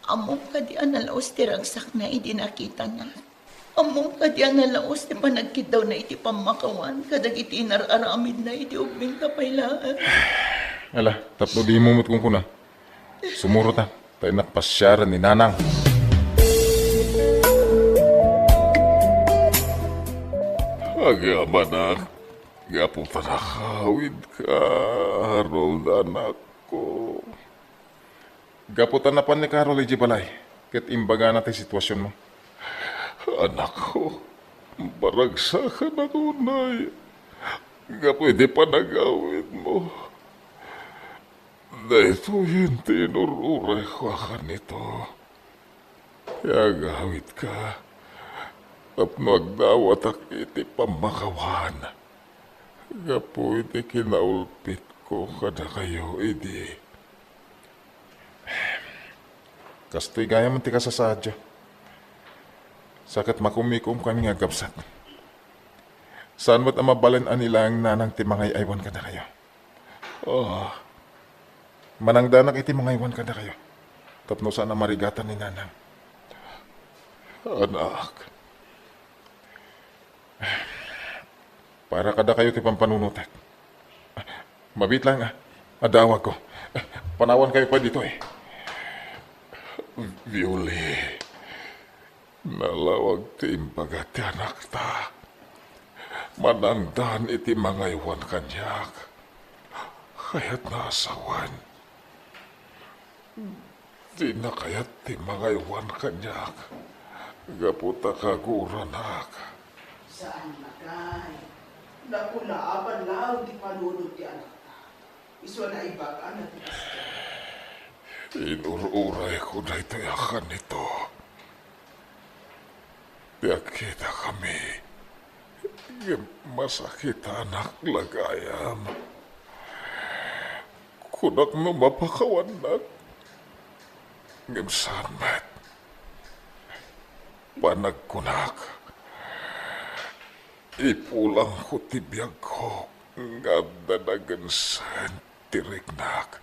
ammom kadi a nalaus ti ragsakna idi nakitanak? Ammom kadi a nalaus ti panagkiddawna iti pammakawan kadagiti inar-aramidna iti ubingta pay laeng? Ala, tapno dimo met kunkuna. Sumurota, ta innak pasiaren ni Nanang. Agyamanak, gapu ta nakawidka, Harold, anakko. Gapu ta napan ni Carol idiay balay, ket imbagana ti situasionmo. Anakko, baragsakannak unay gapu iti panagawidmo. Daytoyen ti inur-urayko a kanito. Ti agawidka tapno agdawatak iti pammakawan gapu iti kinaulpitko kadakayo idi. Kastoy gayam ti kasasaadyo. Sa ket makumikomkami nga agkabsat. Saan met a mabalin a ni laeng Nanang ti mangay-aywan kadakayo. Ah. Manangdanak iti mangaywan kadakayo tapno saan a marigatan ni Nanang. Anak, para kadakayo ti pampanunotek. Mabiit laeng, adda awagko. Panawankayo pay ditoy. Violi, nalawag ti imbaga ti anakta. Manangdan iti mangaywan kaniak. Kayatna a sawen. Dina kayat ti mangaywan kaniak gapu ta kaguroanak. Saan, lakay. Nakulaban laeng ti panunot ti anakta. Isu a naibagana ti kasta. Inur-urayko daytoy a kanito. Ti agkitakami, ngem masakitanak la gayam. Kunak no mapakawannak, ngem saan met. Panagkunak, ipulangko ti biagko nga adda nagensen ti riknak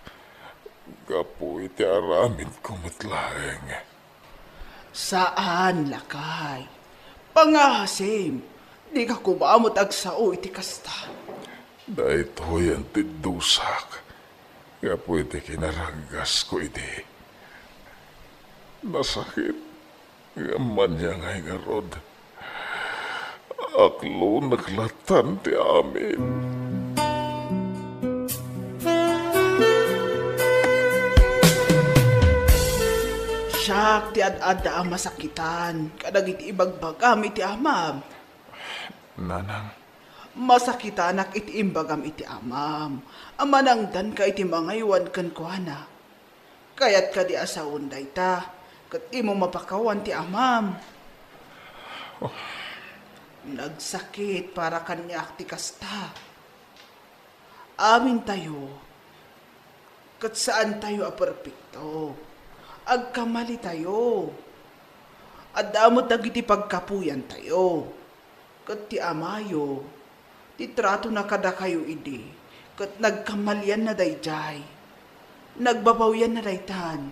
gapu iti aramidko met laeng. Saan, lakay. Pangaasim, dika koma met agsao iti kasta. Daytoyen ti dusak gapu iti kinaraggasko idi. Nasakit ngem maniangay ngarud. Aklonek latan ti amin. Siak ti ad-adda a masakitan kadagiti ibagbagam iti amam. Nanang. Masakitanak iti imbagam iti amam a manangdanka iti mangaywan kenkuana. Kayat kadi a sawen dayta, ket dimo mapakawan ti amam. Oh. Nagsakit para kaniak ti kasta. Amintayo, ket saantayo a perpekto. Agkamalitayo. Adda met dagiti pagkapuyantayo. Ket ti amayo, ti tratona kadakayo idi, ket nagkamalianna daydiay. Nagbabawianna daytan.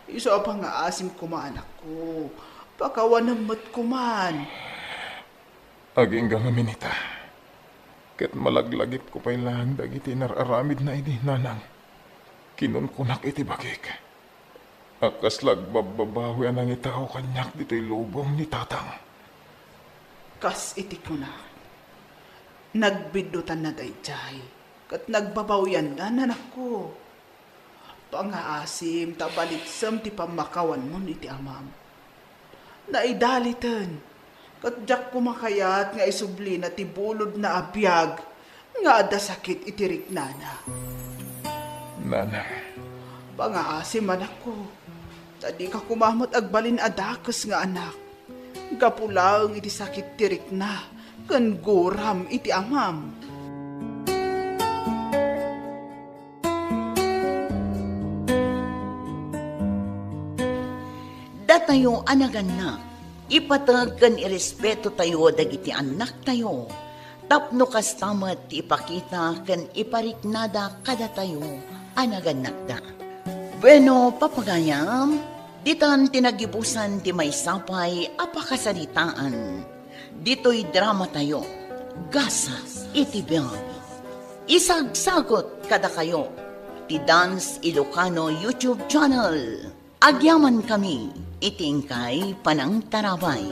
Isu a pangaasim koma, anakko. Pakawanem met koman. Agingga ngamin ita. Ket malaglagipko pay laeng dagiti inar-aramidna idi, nanang. Kinunkunak iti bakik a kasla agbabbabawi a nangitao kaniak ditoy lubong ni tatang. Kas iti kunak, nagbiddutanna daydiay, ket nagbabawianna, anakko. Pangaasim ta balidsem ti pammakawanmon iti amam. Naidaliten, ket diak koma kayat nga isublina ti bulodna a biag nga adda sakit iti riknana. Nanang. Pangaasim, anakko, ta dika koma met agbalin a dakes nga anak gapu laeng iti sakit ti rikna ken guram iti amam. Datayo a nagannak, ipateg ken irespetotayo dagiti annaktayo, tapno kasta met ti ipakita ken ipariknada kadatayo a nagannakda. Bueno, papagayam, ditan ti nagibusan ti maysa pay a pakasaritaan. Ditoy dramatayo, Gasas iti Biag. Isagsagut kadakayo ti Dance Ilocano YouTube channel. Agyamankami iti inkay panangtarabay.